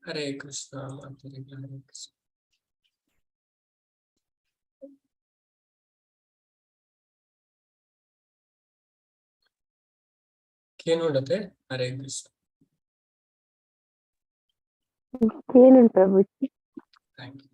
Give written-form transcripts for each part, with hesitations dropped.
Hare Krishna ಮಾತೆರೆಗ್ಲ Hare Krishna. ಕೇನುಂಡತೆ Hare Krishna. ಕೇನುಂಡು ಪ್ರಭುಜಿ. Thank you.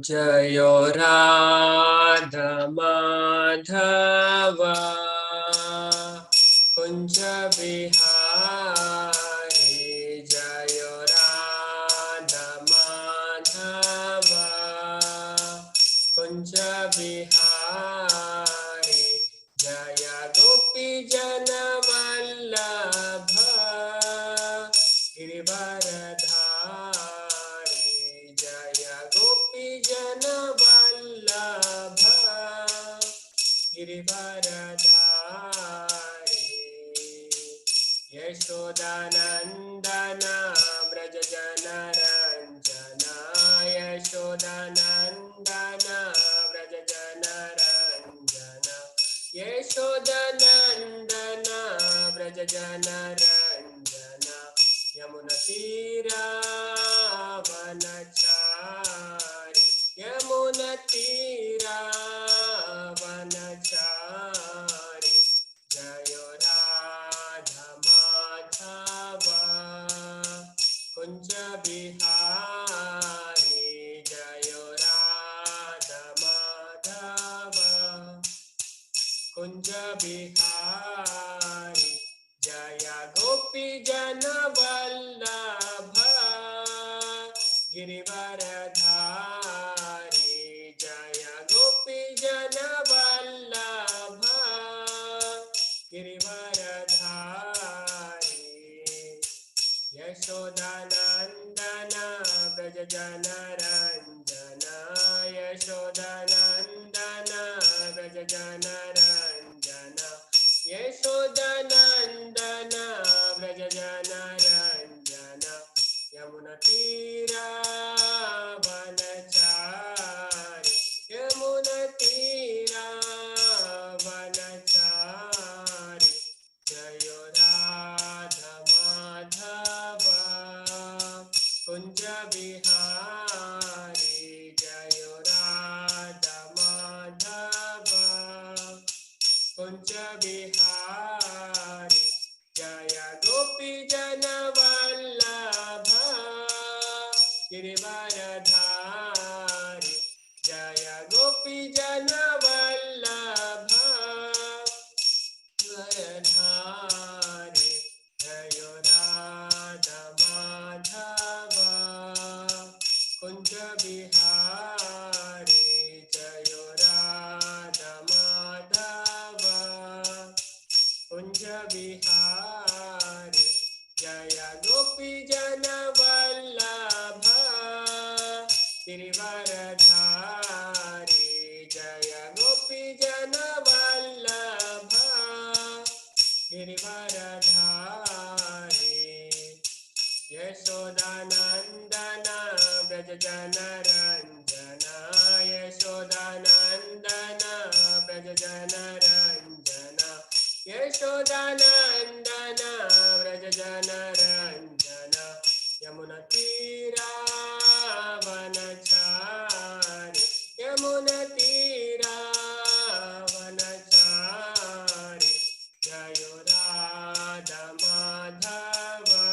Jayo Radha Madhava Kunja Bihari, Jayo Radha Madhava Kunja Bihari, Jaya Gopi Jana Vallabha Girivaradhari, Jaya Gopi Jana Vallabha Girivaradhari, Yashodanandana Braja Jana Ranjana, Yashodanandana Braja Jana Ranjana, Yashodanandana Braja Jana Ranjana, Yamuna Tira Vanachari, Yamuna Tira Vanachari, Jayo Radha Madhava Kunja Bihari, Jayo Radha Madhava Kunja Bihari, Jaya Gopi Jana Vallabha Girivaradhari, Jaya Gopi Jana Vallabha Girivaradhari, Yashodanandana Braja Jana Ranjana, Yashodanandana Braja Jana Ranjana, Yashodanandana Braja Jana Ranjana, Yamuna Tira Vanachari, Yamuna Tira Vanachari, Jayo Radha Madhava Kunja Bihari, Jayo Radha Madhava Kunja Bihari, Jaya Gopi Jana Vallabha Girivaradhari, Jaya Gopi Jana Vallabha Giridhari, Jayo Radha Madhava Kunja Bihari, Jayo Radha Madhava Kunja Bihari, Jaya Gopi Jana Vallabha Girivaradhari, Jaya Gopi Jana Vallabha Girivaradhari, Yashodanandana Braja Jana Ranjana, Yashodanandana Braja Jana Ranjana, Yashodanandana Braja Jana Ranjana, Yamuna Tira Vanachari, Yamuna Tira Vanachari, Jayo Radha Madhava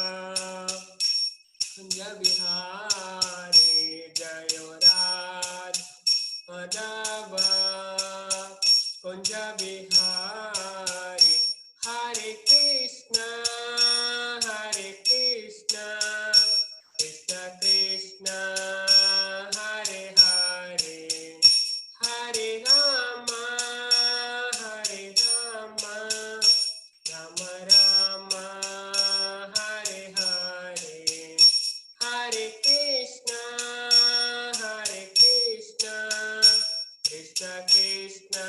Kunja Bihari, Jayo Radha Madhava Kunja Bihari, Hare Krishna Hare Krishna Krishna Krishna Hare Hare, Hare Rama Hare Rama Rama Rama Hare Hare, Hare Krishna Hare Krishna Krishna Krishna.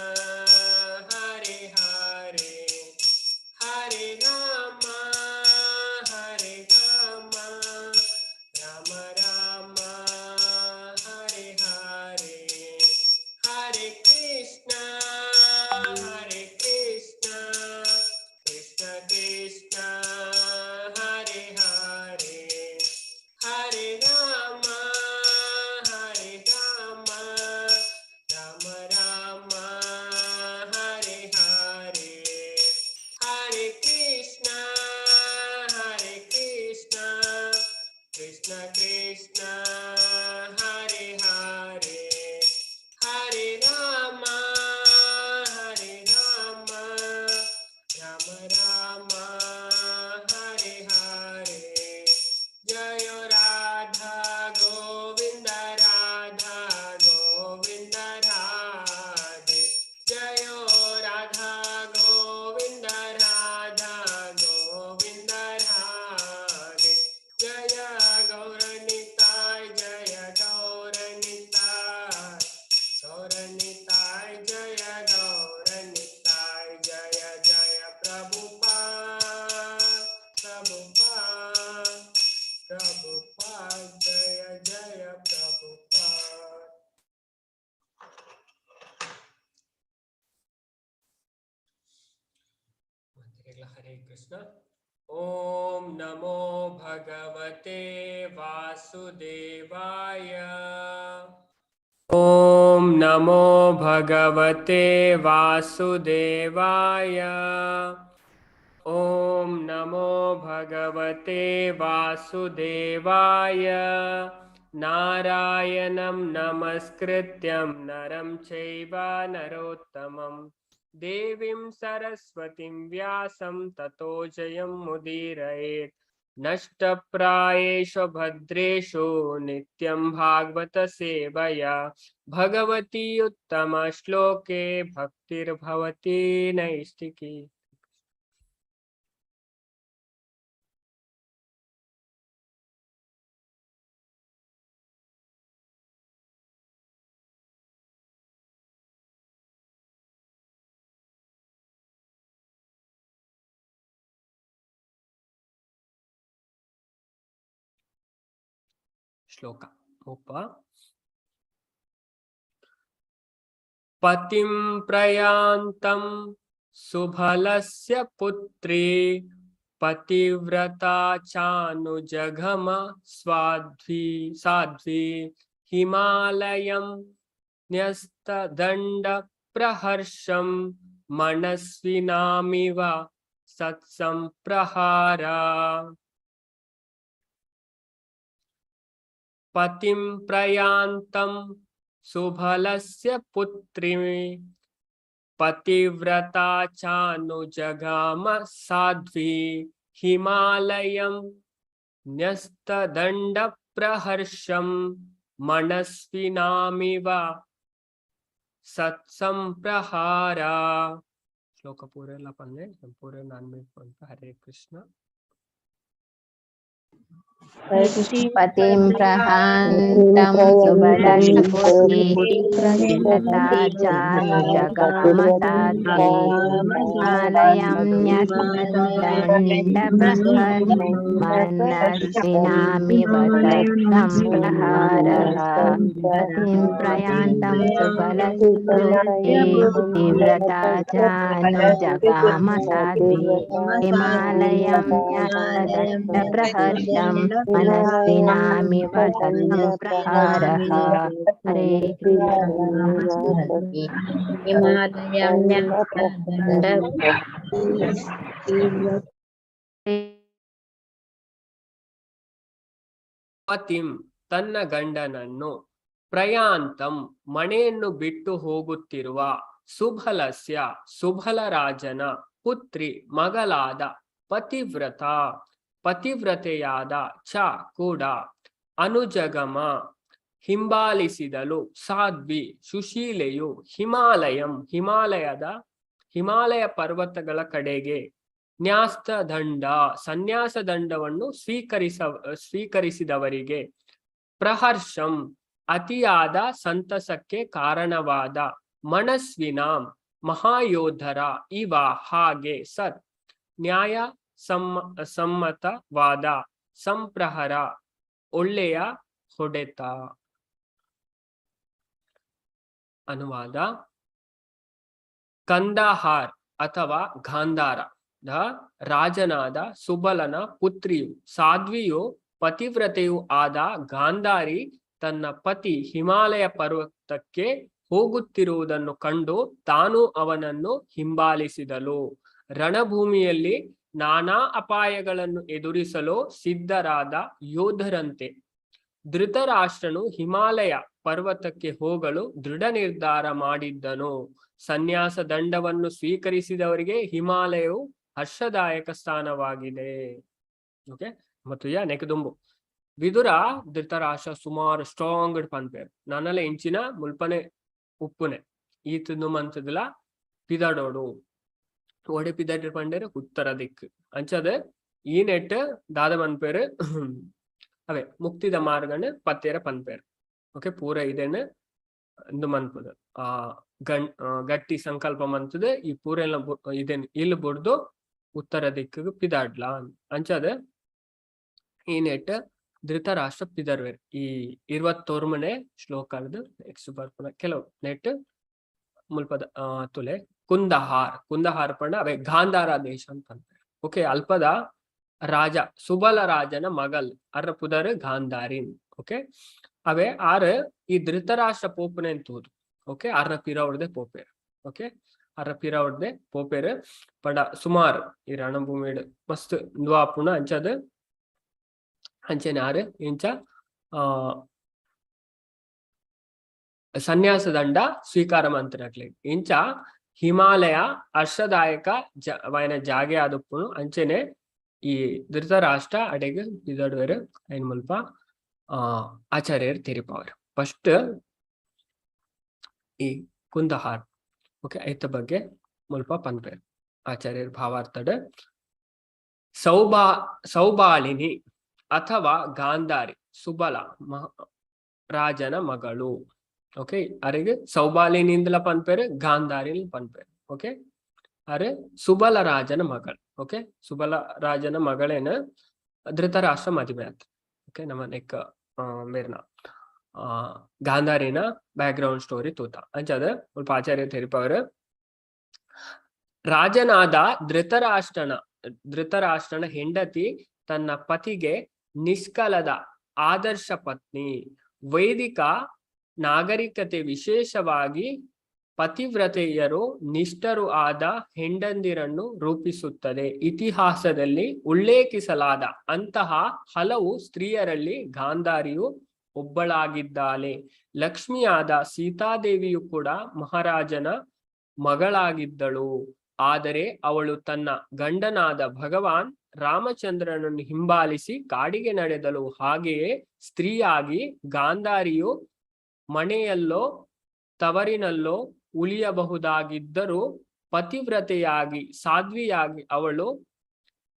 Hare Krishna. Om ನಮೋ ಭಗವತೆ ವಾಸುದೇವಾಯ. ಓಂ ನಮೋ ಭಗವತೆ ವಾಸುದೇವಾಯ. ಓಂ ನಮೋ ಭಗವತೆ ವಾಸುದೇವಾಯ. ನಾರಾಯಣಂ ನಮಸ್ಕೃತ್ಯಂ ನರಂ ಚೈವ ನರೋತ್ತಮಂ ದೇವೀಂ ಸರಸ್ವತಿಂ ವ್ಯಾಸಂ ತತೋ ಜಯಂ ಮುದೀರಯೇತ್. ನಷ್ಟಪ್ರಾಯೇಷು ಭದ್ರೇಷು ನಿತ್ಯಂ ಭಾಗವತ ಸೇವಯಾ ಭಗವತಿ ಉತ್ತಮ ಶ್ಲೋಕೆ ಭಕ್ತಿರ್ಭವತಿ ನೈಷ್ಟಿಕಿ. ಶ್ಲೋಕ 30. ಪತಿಂ ಪ್ರಯಾಂತಂ ಸುಬಲಸ್ಯ ಪುತ್ರಿ ಪತಿವ್ರತಾ ಚಾನುಜಗಮ ಸ್ವಾಧ್ವಿ ಸಾಧ್ವಿ ಹಿಮಾಲಯಂ ನ್ಯಸ್ತದಂಡ ಪ್ರಹರ್ಷಂ ಮನಸ್ವಿನಾಮಿವ ಸತ್ಸಂಪ್ರಹಾರ. ಪತಿಂ ಪ್ರಯಾಂತಂ ಸುಬಲಸ್ಯ ಪುತ್ರಿ ಪತಿವ್ರತಾ ಚಾನುಜಗಾಮ ಸಾಧ್ವಿ ಹಿಮಾಲಯಂ ನ್ಯಸ್ತದಂಡ ಪ್ರಹರ್ಷಂ ಮನಸ್ವಿನಾಮಿವ ಸತ್ಸಂಪ್ರಹಾರ. ಶ್ಲೋಕ ಪೂರ ಎಲ್ಲ ಪಂದೆ ಪೂರ ನಾನು. ಹರೇ ಕೃಷ್ಣ. ಪತಿಂ ಪ್ರಹಾಂತಂ ಸುಬಲಸ್ಯ ಪುತ್ರಿ ಪತಿವ್ರತಾ ಚಾನುಜಗಾಮ ಸಾಧ್ವಿ ಹಿಮಾಲಯಂ ನ್ಯಸ್ತದಂಡ ಪ್ರಹರ್ಷಂ ಮನಸ್ವಿನಾಮಿವ ಸತ್ಸಂಪ್ರಹಾರಃ. ಪತಿಂ ಪ್ರಯಾಂತಂ ಸುಬಲಸ್ಯ ಪುತ್ರಿ ಪತಿವ್ರತಾ ಚಾನುಜಗಾಮ ಸಾಧ್ವಿ ಹಿಮಾಲಯಂ ನ್ಯಸ್ತದಂಡ ಪ್ರಹರ್ಷಂ ಮನಸ್ವಿನಾಮಿವ ಸತ್ಸಂಪ್ರಹಾರಃ. ಹರೇ ಕೃಷ್ಣ. ಹಿಮಾಲಯಂ ನ್ಯಸ್ತದಂಡ ಪತಿಂ ತನ್ನ ಗಂಡನನ್ನು, ಪ್ರಯಾಂತಂ ಮನೆಯನ್ನು ಬಿಟ್ಟು ಹೋಗುತ್ತಿರುವ, ಸುಬಲಸ್ಯ ಸುಬಲರಾಜನ, ಪುತ್ರಿ ಮಗಳಾದ, ಪತಿವ್ರತ ಪತಿವ್ರತೆಯಾದ, ಚ ಕೂಡ, ಅನುಜಗಮ ಹಿಂಬಾಲಿಸಿದಳು, ಸಾಧ್ವಿ ಸುಶೀಲೆಯು, ಹಿಮಾಲಯಂ ಹಿಮಾಲಯದ ಹಿಮಾಲಯ ಪರ್ವತಗಳ ಕಡೆಗೆ, ನ್ಯಾಸ್ತ ದಂಡ ಸನ್ಯಾಸ ದಂಡವನ್ನು ಸ್ವೀಕರಿಸಿದವರಿಗೆ, ಪ್ರಹರ್ಷಂ ಅತಿಯಾದ ಸಂತಸಕ್ಕೆ ಕಾರಣವಾದ, ಮನಸ್ವಿನಾಂ ಮಹಾಯೋಧರ, ಇವ ಹಾಗೆ, ಸತ್ ನ್ಯಾಯ ಸಮ್ಮತವಾದ, ಸಂಪ್ರಹಾರ ಒಳ್ಳೆಯ ಹೊಡೆತ. ಅನುವಾದ. ಕಂದಹಾರ್ ಅಥವಾ ಗಾಂಧಾರ the ರಾಜನಾದ ಸುಬಲನ ಪುತ್ರಿಯು ಸಾಧ್ವಿಯು ಪತಿವ್ರತೆಯು ಆದ ಗಾಂಧಾರಿ ತನ್ನ ಪತಿ ಹಿಮಾಲಯ ಪರ್ವತಕ್ಕೆ ಹೋಗುತ್ತಿರುವುದನ್ನು ಕಂಡು ತಾನು ಅವನನ್ನು ಹಿಂಬಾಲಿಸಿದಳು. ರಣಭೂಮಿಯಲ್ಲಿ ನಾನಾ ಅಪಾಯಗಳನ್ನು ಎದುರಿಸಲು ಸಿದ್ಧರಾದ ಯೋಧರಂತೆ ಧೃತರಾಷ್ಟ್ರನು ಹಿಮಾಲಯ ಪರ್ವತಕ್ಕೆ ಹೋಗಲು ದೃಢ ನಿರ್ಧಾರ ಮಾಡಿದ್ದನು. ಸನ್ಯಾಸ ದಂಡವನ್ನು ಸ್ವೀಕರಿಸಿದವರಿಗೆ ಹಿಮಾಲಯವು ಹರ್ಷದಾಯಕ ಸ್ಥಾನವಾಗಿದೆ. ಓಕೆ, ಮತ್ತು ಯಾ ನೆಕದುಂಬು ವಿದುರ ಧೃತರಾಷ್ಟ್ರ ಸುಮಾರು ಸ್ಟ್ರಾಂಗ್ ಪನ್ಪೇರ್ ನನಲ ಇಂಚಿನ ಮುಲ್ಪನೆ ಉಪ್ಪುನೆ ಈತ ಮಂತದಲ ಪಿದಡೋಡು ಓಡೆ ಪಿದಡ್ ಪಂಡೇರ್ ಉತ್ತರ ದಿಕ್ಕು ಅಂಚದ ಈ ನೆಟ್ ದಾದ ಪನ್ಪೇರು ಅವೇ ಮುಕ್ತಿದ ಮಾರ್ಗನ ಪತ್ತೇರ ಪನ್ಪೇರ್. ಓಕೆ, ಪೂರ ಇದೇನು ಇಂದು ಮನ್ಪುದು ಆ ಗಣ್ ಗಟ್ಟಿ ಸಂಕಲ್ಪ ಮಂತದ ಈ ಪೂರ ಎಲ್ಲ ಇದೇನು ಇಲ್ಲಿ ಬುಡ್ದು ಉತ್ತರ ದಿಕ್ಕಿಗೆ ಪಿದಾಡ್ಲ ಅಂಚದ ಈ ನೆಟ್ ಧೃತರಾಷ್ಟ್ರ ಪಿದರ್ವೇರ್. ಈ 21ನೇ ಶ್ಲೋಕದ ನೆಕ್ಸ್ಟ್ ಬರ್ಪುನ ಕೆಲವು ನೆಟ್ ಮುಲ್ಪದ ತುಲೆ. ಕುಂದಹಾರ್. ಕುಂದಹಾರ್ ಪಂಡ ಅವೆ ಗಾಂಧಾರ ದೇಶ ಅಂತ ಪನ್ಪೆರ್. ಓಕೆ, ಅಲ್ಪದ ರಾಜ ಸುಬಲ ರಾಜನ ಮಗಲ್ ಅರ್ರ ಪುದರ್ ಗಾಂಧಾರಿನ್. ಓಕೆ, ಅವೆ ಆರ್ ಈ ಧೃತರಾಷ್ಟ್ರ ಪೋಪುನೆನ್ ತೂದು, ಓಕೆ, ಅರ್ನ ಪಿರವುಡ್ದೆ ಪೋಪೆರ್. ಓಕೆ, ಅರ್ರ ಪಿರವುಡ್ದೆ ಪೋಪೆರ್ ಪಂಡ ಸುಮಾರು ಈ ರಣಭೂಮಿಡ್ ಮಸ್ತ್ ಉಂದು ಆಪುಂಡು. ಅಂಚಾದ್ ಅಂಚೆನೆ ಆರ್ ಇಂಚ ಸನ್ಯಾಸ ದಂಡ ಸ್ವೀಕಾರ ಮಂತಿನಕ್ಲೆಗ್ ಇಂಚ ಹಿಮಾಲಯ ಹರ್ಷದಾಯಕ ವಾಯಿನ ಜಾಗೆ ಆದುಪ್ಪುನು. ಅಂಚೆನೆ ಈ ಧೃತರಾಷ್ಟ್ರ ಅಡೆಗ್ ಪಿದಡುವೆರ್. ಐನ್ ಮುಲ್ಪ ಆಚಾರ್ಯರ್ ತೆರಿಪಾವೆರ್. ಫಸ್ಟ್ ಈ ಕುಂದಹಾರ್, ಓಕೆ, ಐತ ಬಗ್ಗೆ ಮುಲ್ಪ ಪನ್ಪೆರ್ ಆಚಾರ್ಯರ್ ಭಾವಾರ್ಥಡ್. ಸೌಬಾಲಿನಿ ಅಥವಾ ಗಾಂಧಾರಿ ಸುಬಲ ರಾಜನ ಮಗಳು. ಓಕೆ, ಅರೆಗ್ ಸೌಬಾಲಿನಿಂದಲ ಪನ್ಪೆರ್, ಗಾಂಧಾರಿ ಪನ್ಪೆರ್. ಓಕೆ, ಅರೆ ಸುಬಲ ರಾಜನ ಮಗಳು. ಓಕೆ, ಸುಬಲ ರಾಜನ ಮಗಳೇನ ಧೃತರಾಷ್ಟ್ರ ಮದುವೆ ಆತ. ಓಕೆ, ನಮ್ಮ ನೆಕ್ ಮೇರ್ನ ಗಾಂಧಾರಿನ ಬ್ಯಾಕ್ ಗ್ರೌಂಡ್ ಸ್ಟೋರಿ ತೂತ. ಅಂಚಾದ ಮುಲ್ಪ ಆಚಾರ್ಯ ತೆರಿಪವರು, ರಾಜನಾದ ಧೃತರಾಷ್ಟ್ರನ ಹೆಂಡತಿ ತನ್ನ ಪತಿಗೆ ನಿಷ್ಕಲದ ಆದರ್ಶ ಪತ್ನಿ. ವೈದಿಕ ನಾಗರಿಕತೆ ವಿಶೇಷವಾಗಿ ಪತಿವ್ರತೆಯರು ನಿಷ್ಠರು ಆದ ಹೆಂಡಂದಿರನ್ನು ರೂಪಿಸುತ್ತದೆ. ಇತಿಹಾಸದಲ್ಲಿ ಉಲ್ಲೇಖಿಸಲಾದ ಅಂತಹ ಹಲವು ಸ್ತ್ರೀಯರಲ್ಲಿ ಗಾಂಧಾರಿಯು ಒಬ್ಬಳಾಗಿದ್ದಾಳೆ. ಲಕ್ಷ್ಮಿಯಾದ ಸೀತಾದೇವಿಯು ಕೂಡ ಮಹಾರಾಜನ ಮಗಳಾಗಿದ್ದಳು. ಆದರೆ ಅವಳು ತನ್ನ ಗಂಡನಾದ ಭಗವಾನ್ ರಾಮಚಂದ್ರನನ್ನು ಹಿಂಬಾಲಿಸಿ ಕಾಡಿಗೆ ನಡೆದಳು. ಹಾಗೆಯೇ ಸ್ತ್ರೀಯಾಗಿ ಗಾಂಧಾರಿಯು ಮನೆಯಲ್ಲೋ ತವರಿನಲ್ಲೋ ಉಳಿಯಬಹುದಾಗಿದ್ದರೂ ಪತಿವ್ರತೆಯಾಗಿ ಸಾಧ್ವಿಯಾಗಿ ಅವಳು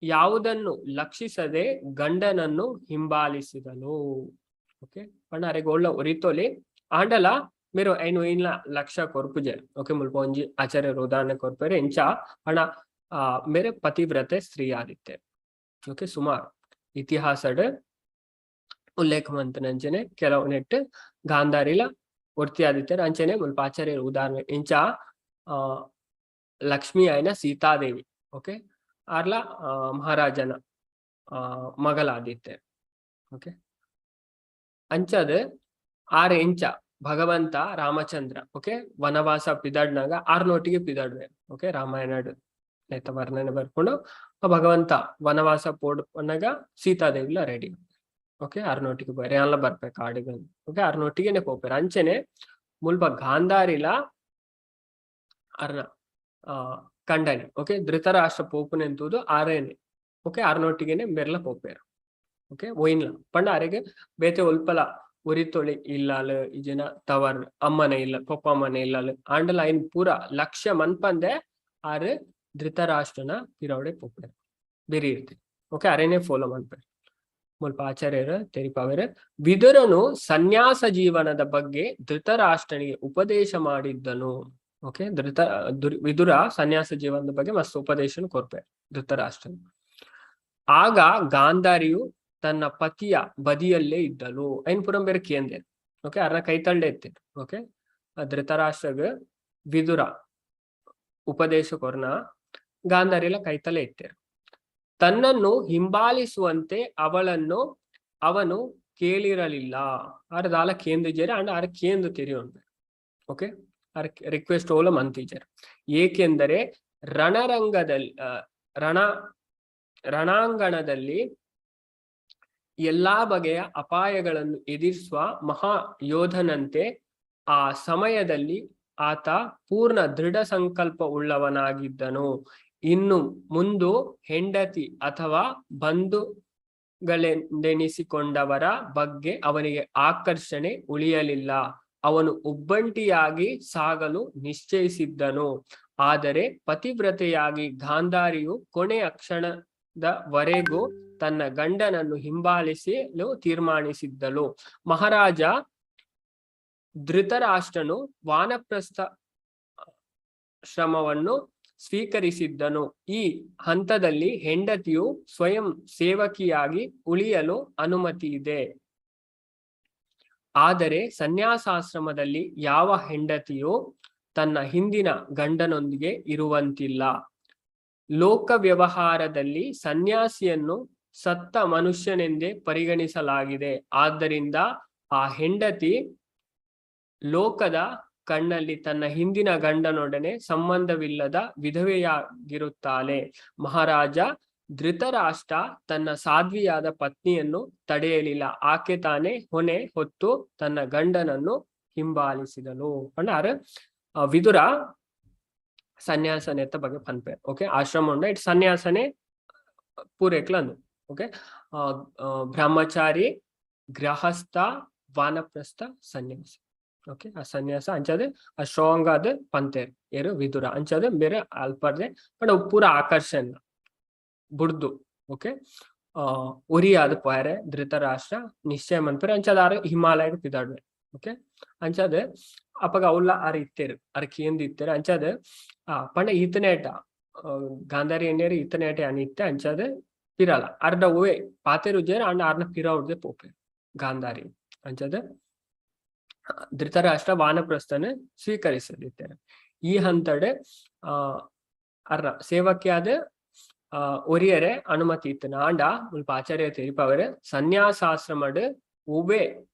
ಯಾವುದನ್ನು ಲಕ್ಷಿಸದೆ ಗಂಡನನ್ನು ಹಿಂಬಾಲಿಸಿದಳು. ಓಕೆ, ಪಂಡ ಅರೆಗ್ ಒಳ್ಳ ಒರಿತೊಲಿ ಆಂಡಲ ಮೇರು ಐನು ಇನ್ಲ ಲಕ್ಷ ಕೊರ್ಪುಜೆ. ಓಕೆ, ಮುಲ್ಪ ಒಂಜಿ ಆಚಾರ್ಯರು ಉದಾಹರಣೆ ಕೊರ್ಪೆರೆ ಇಂಚ ಪಂಡ ಮೇರೆ ಪತಿವ್ರತೆ ಸ್ತ್ರೀ ಆದಿತ್ತೆ. ಓಕೆ, ಸುಮಾರು ಇತಿಹಾಸಡ್ ಉಲ್ಲೇಖ ಮಂತನಂಚನೆ ಕೆಲವು ನೆಟ್ ಗಾಂಧಾರಿಲ ಒರ್ತಿ ಆದಿತ್ಯರು. ಅಂಚನೆ ಮುಲ್ಪ ಆಚಾರ್ಯರು ಉದಾಹರಣೆ ಇಂಚ ಲಕ್ಷ್ಮಿ ಆಯ್ನ ಸೀತಾದೇವಿ, ಓಕೆ, ಆರ್ಲ ಮಹಾರಾಜನ ಮಗಲಾದಿತ್ತೆ. ಓಕೆ, ಅಂಚದ ಆರ್ ಇಂಚ ಭಗವಂತ ರಾಮಚಂದ್ರ, ಓಕೆ, ವನವಾಸ ಪಿದಡ್ನಾಗ ಆರ್ನೋಟಿಗೆ ಪಿದಡ್ವೆ. ಓಕೆ, ರಾಮಾಯಣ ನೇತ ವರ್ಣನೆ ಬರ್ಕೊಂಡು ಭಗವಂತ ವನವಾಸ ಪೋಡ್ ಪನ್ನಗ ಸೀತಾದೇವಿಲ ರೆಡಿ. ಓಕೆ, ಆರ್ನೋಟಿಗೆ ಬೇರೆ ಅಲ್ಲ ಬರ್ಬೇಕು ಕಾಡಿಗೆ. ಓಕೆ, ಆರ್ನೋಟಿಗೆನೆ ಪೋಪೆರ್. ಅಂಚನೆ ಮುಲ್ಪ ಗಾಂಧಾರಿಲ ಅರ್ನ ಕಂಡನಿ, ಓಕೆ, ಧೃತರಾಷ್ಟ್ರ ಪೋಪುನೆಂತೂದು ಆರೇನೆ. ಓಕೆ, ಆರ್ನೋಟಿಗೆನೆ ಮೆರ್ಲ ಪೋಪೆರ್. ಓಕೆ, ಒಯಿನ್ಲ ಪಂಡ ಅರೆಗ್ ಬೇತೆ ಒಲ್ಪಲ ಒರಿತೊಳಿ ಇಲ್ಲಾಲ್ ಇಜನ ತವರ್ ಅಮ್ಮನ ಇಲ್ಲ ಪೊಪ್ಪ ಅಮ್ಮನ ಇಲ್ಲಾಲ್ ಆಂಡಲ ಐನ್ ಪೂರ ಲಕ್ಷ್ಯ ಮನ್ಪಂದೆ ಆರ್ ಧೃತರಾಷ್ಟ್ರನ ಪಿರವಡೆ ಪೋಪೆರ್ ಬೇರೆ ಇರ್ತಿ. ಓಕೆ, ಅರೇನೆ ಫಾಲೋ ಮನ್ಪೆರ್. ಮುಲ್ಪ ಆಚಾರ್ಯರ ತೆರಿಪಾವೆರ್, ವಿದುರನು ಸನ್ಯಾಸ ಜೀವನದ ಬಗ್ಗೆ ಧೃತರಾಷ್ಟ್ರನಿಗೆ ಉಪದೇಶ ಮಾಡಿದ್ದನು. ಓಕೆ, ವಿದುರ ಸನ್ಯಾಸ ಜೀವನದ ಬಗ್ಗೆ ಮಸ್ತ್ ಉಪದೇಶನ ಕೊರ್ಪೆ ಧೃತರಾಷ್ಟ್ರನು. ಆಗ ಗಾಂಧಾರಿಯು ತನ್ನ ಪತಿಯ ಬದಿಯಲ್ಲೇ ಇದ್ದಳು. ಐನ್ ಪುರಂ ಬೇರೆ ಕೇಂದ್ರ. ಓಕೆ, ಅರ್ನ ಕೈತಳ್ಳೆ ಇತ್ತಿರು. ಓಕೆ, ಧೃತರಾಷ್ಟ್ರಗ ವಿದುರ ಉಪದೇಶ ಕೊರ್ನ ಗಾಂಧಾರಿಲ ಕೈತಲೇ ಇತ್ತೇರು. ತನ್ನನ್ನು ಹಿಂಬಾಲಿಸುವಂತೆ ಅವಳನ್ನು ಅವನು ಕೇಳಿರಲಿಲ್ಲ. ಆರ್ ದಾಲ ಕೇಂದ್ರಿಜೇರ್ ಅಂಡ್ ಆರ್ ಕೇಂದ್ರ ತೆರಿಯೊಂದು. ಓಕೆ, ಆರ್ ರಿಕ್ವೆಸ್ಟ್ ಓಲ ಮಂತಿಜರ್. ಏಕೆಂದರೆ ರಣರಂಗದಲ್ಲಿ ರಣಾಂಗಣದಲ್ಲಿ ಎಲ್ಲಾ ಬಗೆಯ ಅಪಾಯಗಳನ್ನು ಎದುರಿಸುವ ಮಹಾ ಯೋಧನಂತೆ ಆ ಸಮಯದಲ್ಲಿ ಆತ ಪೂರ್ಣ ದೃಢ ಸಂಕಲ್ಪ ಉಳ್ಳವನಾಗಿದ್ದನು. ಇನ್ನು ಮುಂದು ಹೆಂಡತಿ ಅಥವಾ ಬಂಧುಗಳೆಂದೆಣಿಸಿಕೊಂಡವರ ಬಗ್ಗೆ ಅವನಿಗೆ ಆಕರ್ಷಣೆ ಉಳಿಯಲಿಲ್ಲ. ಅವನು ಒಬ್ಬಂಟಿಯಾಗಿ ಸಾಗಲು ನಿಶ್ಚಯಿಸಿದ್ದನು. ಆದರೆ ಪತಿವ್ರತೆಯಾಗಿ ಗಾಂಧಾರಿಯು ಕೊನೆಯ ಕ್ಷಣದವರೆಗೂ ತನ್ನ ಗಂಡನನ್ನು ಹಿಂಬಾಲಿಸಲು ತೀರ್ಮಾನಿಸಿದ್ದಳು. ಮಹಾರಾಜ ಧೃತರಾಷ್ಟ್ರನು ವಾನಪ್ರಸ್ಥ ಶ್ರಮವನ್ನು ಸ್ವೀಕರಿಸಿದ್ದನು. ಈ ಹಂತದಲ್ಲಿ ಹೆಂಡತಿಯು ಸ್ವಯಂ ಸೇವಕಿಯಾಗಿ ಉಳಿಯಲು ಅನುಮತಿ ಇದೆ. ಆದರೆ ಸನ್ಯಾಸಾಶ್ರಮದಲ್ಲಿ ಯಾವ ಹೆಂಡತಿಯು ತನ್ನ ಹಿಂದಿನ ಗಂಡನೊಂದಿಗೆ ಇರುವಂತಿಲ್ಲ. ಲೋಕ ವ್ಯವಹಾರದಲ್ಲಿ ಸನ್ಯಾಸಿಯನ್ನು ಸತ್ತ ಮನುಷ್ಯನೆಂದೇ ಪರಿಗಣಿಸಲಾಗಿದೆ. ಆದ್ದರಿಂದ ಆ ಹೆಂಡತಿ ಲೋಕದ ಕಣ್ಣಲ್ಲಿ ತನ್ನ ಹಿಂದಿನ ಗಂಡನೊಡನೆ ಸಂಬಂಧವಿಲ್ಲದ ವಿಧವೆಯಾಗಿರುತ್ತಾಳೆ. ಮಹಾರಾಜ ಧೃತರಾಷ್ಟ್ರ ತನ್ನ ಸಾಧ್ವಿಯಾದ ಪತ್ನಿಯನ್ನು ತಡೆಯಲಿಲ್ಲ. ಆಕೆ ತಾನೇ ಹೊಣೆ ಹೊತ್ತು ತನ್ನ ಗಂಡನನ್ನು ಹಿಂಬಾಲಿಸಿದಳು. ಪಂಡ ವಿದುರ ಸನ್ಯಾಸನೆತ್ತ ಬಗ್ಗೆ ಪನ್ಪೆ. ಓಕೆ, ಆಶ್ರಮ ಉಂಡ it ಸನ್ಯಾಸನೆ ಪೂರೈಕ್ಲಂದು. ಓಕೆ, ಬ್ರಹ್ಮಚಾರಿ, ಗೃಹಸ್ಥ, ವಾನಪ್ರಸ್ಥ, ಸನ್ಯಾಸ. ಓಕೆ, ಆ ಸನ್ಯಾಸ ಅಂಚಾದ ಆ ಸ್ಟ್ರಾಂಗ್ ಆದ ಪಂತೇರ್ ಏರು ವಿದುರ. ಅಂಚಾದ ಬೇರೆ ಅಲ್ಪರ್ದೆ ಬಟ್ ಪೂರ ಆಕರ್ಷಣ ಬುಡ್ದು. ಓಕೆ, ಒರಿಯಾದ ಪೋಯರೆ ಧೃತರಾಷ್ಟ್ರ ನಿಶ್ಚಯ ಮನ್ಪೆರ್. ಅಂಚಾದ ಆರು ಹಿಮಾಲಯಗ್ ಪಿದಾಡ್ವೆ. ಓಕೆ, ಅಂಚಾದ ಅಪಗ ಅವ್ಲ ಆರ್ ಇತ್ತೇರು, ಆರ್ ಕೇಂದ್ ಇತ್ತೇರು. ಅಂಚಾದ ಆ ಪಂಡ ಈತನೇಟ ಗಾಂಧಾರಿ ಎಣ್ಣೇರು ಈತನೇಟ ಅನ್ ಇತ್ತೆ. ಅಂಚಾದ ಪಿರಲ ಅರ್ಧ ಒವೆ ಪಾತೆರು ಉಜ್ಜೇರ್ ಅಂಡ ಆರ್ನ ಪಿರವುಡ್ದೆ ಪೋಪೆರ್ ಗಾಂಧಾರಿ. ಅಂಚಾದ ಧೃತರಾಷ್ಟ್ರ ವಾನಪ್ರಸ್ಥನ ಸ್ವೀಕರಿಸದಿತ್ತೇರು. ಈ ಹಂತಡೆ ಆ ಅರ್ನ ಸೇವಕಿಯಾದ ಒರಿಯರೆ ಅನುಮತಿ ಇತ್ತು. ಆಂಡ ಮುಲ್ಪ ಆಚಾರ್ಯ ತೆರಿಪವರು ಸನ್ಯಾಸಾಶ್ರಮಡ್ ಒವ್ವೆ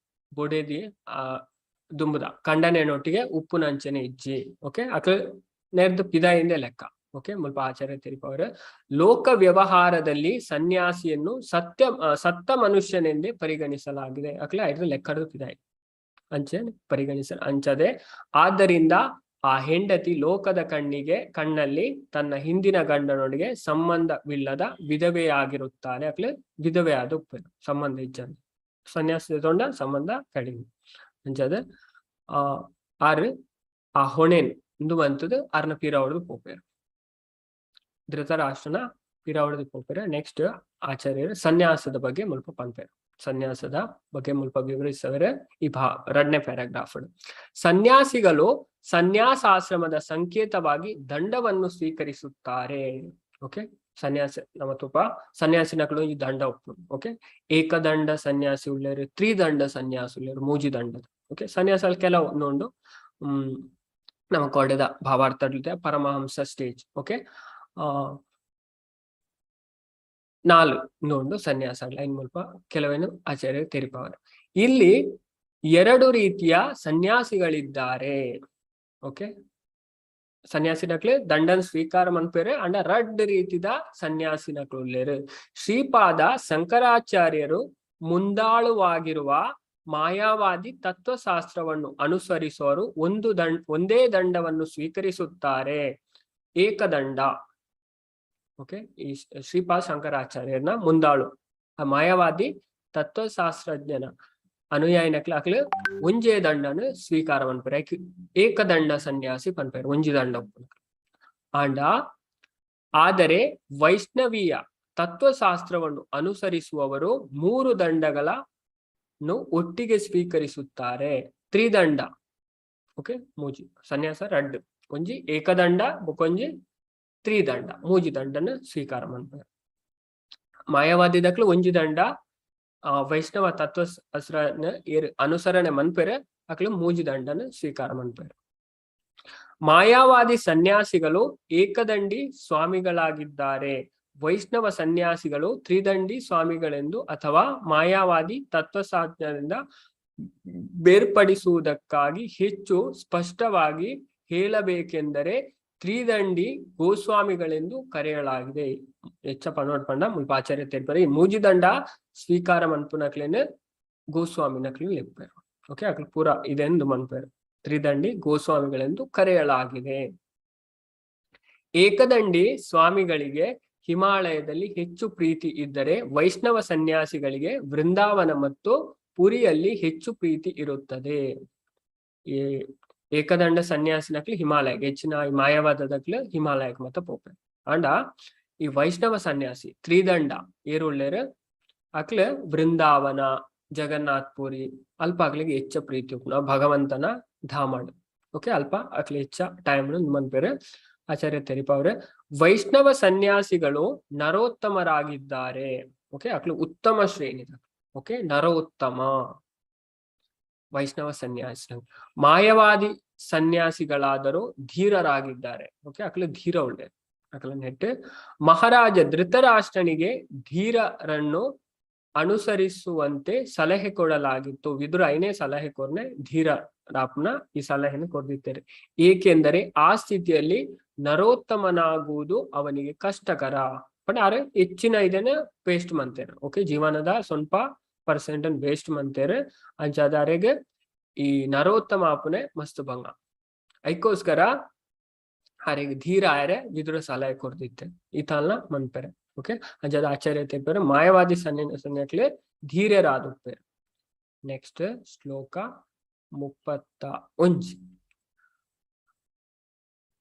ಬೊಡೆದಿ ಆ ದುಂಬುದ ಕಂಡನೆನೊಟ್ಟಿಗೆ ಉಪ್ಪುನಂಚನೆ ಇಜ್ಜಿ. ಓಕೆ, ಅಕ್ಲು ನೆರ್ದು ಪಿದಾಯಿಂದೆ ಲೆಕ್ಕ. ಓಕೆ, ಮುಲ್ಪ ಆಚಾರ್ಯ ತೆರಿಪವರು ಲೋಕ ವ್ಯವಹಾರದಲ್ಲಿ ಸನ್ಯಾಸಿಯನ್ನು ಸತ್ತ ಮನುಷ್ಯನೆಂದೇ ಪರಿಗಣಿಸಲಾಗಿದೆ. ಅಕ್ಲೆ ಐದು ಲೆಕ್ಕದ ಪಿದಾಯಿ ಅಂಚೆ ಪರಿಗಣಿಸ ಅಂಚದೆ. ಆದ್ದರಿಂದ ಆ ಹೆಂಡತಿ ಲೋಕದ ಕಣ್ಣಲ್ಲಿ ತನ್ನ ಹಿಂದಿನ ಗಂಡನೊಡನೆ ಸಂಬಂಧವಿಲ್ಲದ ವಿಧವೆಯಾಗಿರುತ್ತಾನೆ. ಅಕ್ಲೆ ವಿಧವೆಯಾದ ಉಪ್ಪು ಸಂಬಂಧ ಇಜ್ಜಂದೆ ಸನ್ಯಾಸ ತೊಂಡ ಸಂಬಂಧ ಕಡಿಮೆ. ಅಂಚದ ಆ ಆರು ಆ ಹೊಣೆನ್ ಇಂದು ಬಂತದ ಆರ್ನ ಪಿರಾವಡ್ದು ಪೋಪೇರು, ಧೃತರಾಷ್ಟ್ರನ ಪಿರಾವಡ್ದು ಪೋಪೇರು. ನೆಕ್ಸ್ಟ್ ಆಚಾರ್ಯರು ಸನ್ಯಾಸದ ಬಗ್ಗೆ ಮುಲ್ಪ ಪನ್ಪೇರು. ಸನ್ಯಾಸದ ಬಗ್ಗೆ ಮುಲ್ಪ ವಿವರಿಸವರೆ ಈ ರಡ್ನೇ ಪ್ಯಾರಾಗ್ರಾಫ್. ಸನ್ಯಾಸಿಗಳು ಸನ್ಯಾಸಾಶ್ರಮದ ಸಂಕೇತವಾಗಿ ದಂಡವನ್ನು ಸ್ವೀಕರಿಸುತ್ತಾರೆ. ಓಕೆ, ಸನ್ಯಾಸ ನಮ್ಮ ತುಪ ಸನ್ಯಾಸಿನಗಳು ಈ ದಂಡ ಉಪ್ಪು. ಓಕೆ, ಏಕದಂಡ ಸನ್ಯಾಸಿ ಉಳ್ಳೇರು, ತ್ರಿದಂಡ ಸನ್ಯಾಸಿ ಉಳ್ಳೇರು, ಮೂಜಿ ದಂಡದ. ಓಕೆ, ಸನ್ಯಾಸ ಕೆಲವು ಉಂಡು. ನಮ್ಮ ಕೊಡೆದ ಭಾವಾರ್ಥ ಪರಮಹಂಸ ಸ್ಟೇಜ್. ಓಕೆ, ನಾಲು ಉಂಡು ಸನ್ಯಾಸ ಲೈನ್ ಮುಲ್ಪ ಕೆಲವೇನು ಆಚಾರ್ಯ ತೆರಿಪವರು. ಇಲ್ಲಿ ಎರಡು ರೀತಿಯ ಸನ್ಯಾಸಿಗಳಿದ್ದಾರೆ. ಓಕೆ, ಸನ್ಯಾಸಿನಕ್ಲೆ ದಂಡನ್ ಸ್ವೀಕಾರ ಮನ್ಪೇರೆ ಅಂಡ ರಡ್ ರೀತಿದ ಸನ್ಯಾಸಿನಕ್ಲು. ಶ್ರೀಪಾದ ಶಂಕರಾಚಾರ್ಯರು ಮುಂದಾಳುವಾಗಿರುವ ಮಾಯಾವಾದಿ ತತ್ವಶಾಸ್ತ್ರವನ್ನು ಅನುಸರಿಸುವರು ಒಂದೇ ದಂಡವನ್ನು ಸ್ವೀಕರಿಸುತ್ತಾರೆ, ಏಕದಂಡ. ಓಕೆ, ಈ ಶ್ರೀಪಾದ ಶಂಕರಾಚಾರ್ಯರನ್ನ ಮುಂದಾಳು ಆ ಮಾಯಾವಾದಿ ತತ್ವಶಾಸ್ತ್ರಜ್ಞನ ಅನುಯಾಯಿನಕ್ಲ ಅಕ್ಲು ಒಂಜೇ ದಂಡನ ಸ್ವೀಕಾರ ಮನ್ಪೆರ್, ಏಕದಂಡ ಸನ್ಯಾಸಿ ಪನ್ಪೆರ್, ಒಂಜಿ ದಂಡ. ಆಂಡ ಆದರೆ ವೈಷ್ಣವೀಯ ತತ್ವಶಾಸ್ತ್ರವನ್ನು ಅನುಸರಿಸುವವರು ಮೂರು ದಂಡಗಳನ್ನು ಒಟ್ಟಿಗೆ ಸ್ವೀಕರಿಸುತ್ತಾರೆ, ತ್ರಿದಂಡ. ಓಕೆ, ಮೂಜಿ ಸನ್ಯಾಸ ರಡ್ಡು, ಒಂಜಿ ಏಕದಂಡ ಬೊಕೊಂಜಿ ತ್ರಿದಂಡ, ಮೂಜಿ ದಂಡನ ಸ್ವೀಕಾರ ಮನ್ಪೆರ್. ಮಾಯಾವಾದಿ ದಕ್ಲು ಒಂಜಿ ದಂಡ, ವೈಷ್ಣವ ತತ್ವ ಅನುಸರಣೆ ಮನ್ಪೆರೆ ಅಕ್ಲು ಮೂಜಿ ದಂಡನ ಸ್ವೀಕಾರ ಮನ್ಪೆರ್. ಮಾಯಾವಾದಿ ಸನ್ಯಾಸಿಗಳು ಏಕದಂಡಿ ಸ್ವಾಮಿಗಳಾಗಿದ್ದಾರೆ. ವೈಷ್ಣವ ಸನ್ಯಾಸಿಗಳು ತ್ರಿದಂಡಿ ಸ್ವಾಮಿಗಳೆಂದು ಅಥವಾ ಮಾಯಾವಾದಿ ತತ್ವಶಾಸ್ತ್ರದಿಂದ ಬೇರ್ಪಡಿಸುವುದಕ್ಕಾಗಿ ಹೆಚ್ಚು ಸ್ಪಷ್ಟವಾಗಿ ಹೇಳಬೇಕೆಂದರೆ ತ್ರಿದಂಡಿ ಗೋಸ್ವಾಮಿಗಳೆಂದು ಕರೆಯಲಾಗಿದೆ. ಹೆಚ್ಚ ಪನೋಡ್ ಪಂಡ ಮುಲ್ಪ ಆಚಾರ್ಯ ತೆರಿಪರೆ ಈ ಮೂಜಿ ದಂಡ ಸ್ವೀಕಾರ ಮನ್ಪುನಕ್ಲೆನ್ ಗೋಸ್ವಾಮಿನಕ್ಲು ಲೆಪ್ಪೆರ್. ಓಕೆ, ಅಕ್ಲು ಪೂರ ಇದೆಂದು ಮನ್ಪೆರ್, ತ್ರಿದಂಡಿ ಗೋಸ್ವಾಮಿಗಳೆಂದು ಕರೆಯಲಾಗಿದೆ. ಏಕದಂಡಿ ಸ್ವಾಮಿಗಳಿಗೆ ಹಿಮಾಲಯದಲ್ಲಿ ಹೆಚ್ಚು ಪ್ರೀತಿ ಇದ್ದರೆ ವೈಷ್ಣವ ಸನ್ಯಾಸಿಗಳಿಗೆ ವೃಂದಾವನ ಮತ್ತು ಪುರಿಯಲ್ಲಿ ಹೆಚ್ಚು ಪ್ರೀತಿ ಇರುತ್ತದೆ. ಈ ಏಕದಂಡ ಸನ್ಯಾಸಿನಕ್ಲು ಹಿಮಾಲಯಕ್ಕೆ ಹೆಚ್ಚಿನ, ಈ ಮಾಯಾವಾದದಕ್ಲು ಹಿಮಾಲಯಕ್ಕೆ ಮತ್ತೆ ಪೋಪೆ. ಅಂಡ ಈ ವೈಷ್ಣವ ಸನ್ಯಾಸಿ ತ್ರಿದಂಡ ಏರುಳ್ಳೇರು ಅಕ್ಲ ವೃಂದಾವನ, ಜಗನ್ನಾಥ್ ಪುರಿ ಅಲ್ಪ ಅಕ್ಲಿಗೆ ಹೆಚ್ಚ ಪ್ರೀತಿ ಉಪ್ಪುನ ಭಗವಂತನ ಧಾಮಡ್. ಓಕೆ, ಅಲ್ಪ ಅಕ್ಲೆ ಹೆಚ್ಚ ಟೈಮ್ ಮನ್ಪೆರ್. ಆಚಾರ್ಯ ತೆರಿಪವ್ರೆ ವೈಷ್ಣವ ಸನ್ಯಾಸಿಗಳು ನರೋತ್ತಮರಾಗಿದ್ದಾರೆ. ಓಕೆ, ಅಕ್ಲು ಉತ್ತಮ ಶ್ರೇಣಿ. ಓಕೆ, ನರೋತ್ತಮ ವೈಷ್ಣವ ಸನ್ಯಾಸಿ. ಮಾಯವಾದಿ ಸನ್ಯಾಸಿಗಳಾದರೂ ಧೀರರಾಗಿದ್ದಾರೆ. ಓಕೆ, ಅಕಲು ಧೀರ ಉಳ್ಳೆ ಅಕಲ ನೆಟ್ ಮಹಾರಾಜ ಧೃತರಾಷ್ಟ್ರನಿಗೆ ಧೀರರನ್ನು ಅನುಸರಿಸುವಂತೆ ಸಲಹೆ ಕೊಡಲಾಗಿತ್ತು. ವಿದುರ ಐನೇ ಸಲಹೆ ಕೊರ್ನೆ ಧೀರರಾಪ್ನ ಈ ಸಲಹೆಯನ್ನು ಕೊಡ್ದಿದ್ದಾರೆ. ಏಕೆಂದರೆ ಆ ಸ್ಥಿತಿಯಲ್ಲಿ ನರೋತ್ತಮನಾಗುವುದು ಅವನಿಗೆ ಕಷ್ಟಕರ. ಬಟ್ ಆರೆ ಹೆಚ್ಚಿನ ಇದನ್ನ ವೇಸ್ಟ್ ಮಂತೇನೆ. ಓಕೆ, ಜೀವನದ ಸ್ವಲ್ಪ ಪರ್ಸೆಂಟ್ ವೇಸ್ಟ್ ಮಂತೇರೆ. ಅಂಚಾದಾರೆಗೆ ಈ ನರೋತ್ತಮ ಆಪುನೆ ಮಸ್ತ್ ಭಂಗ. ಐಕೋಸ್ಕರ ಆರೆಗ್ ಧೀರ ಆಯರೆ ವಿದುರ ಸಲಹೆ ಕೊಡ್ದಿತ್ತೆ ಈ ತಾಲ್ನ ಮನ್ಪೆರೆ. ಓಕೆ, ಅಂಚಾದ ಆಚಾರ್ಯ ತೆಪ್ಪೆರೆ ಮಾಯವಾದಿ ಸನ್ಯಾಕ್ಲೆ ಧೀರ್ಯರಾದುಪ್ಪೆರೆ. ನೆಕ್ಸ್ಟ್ ಶ್ಲೋಕ 31.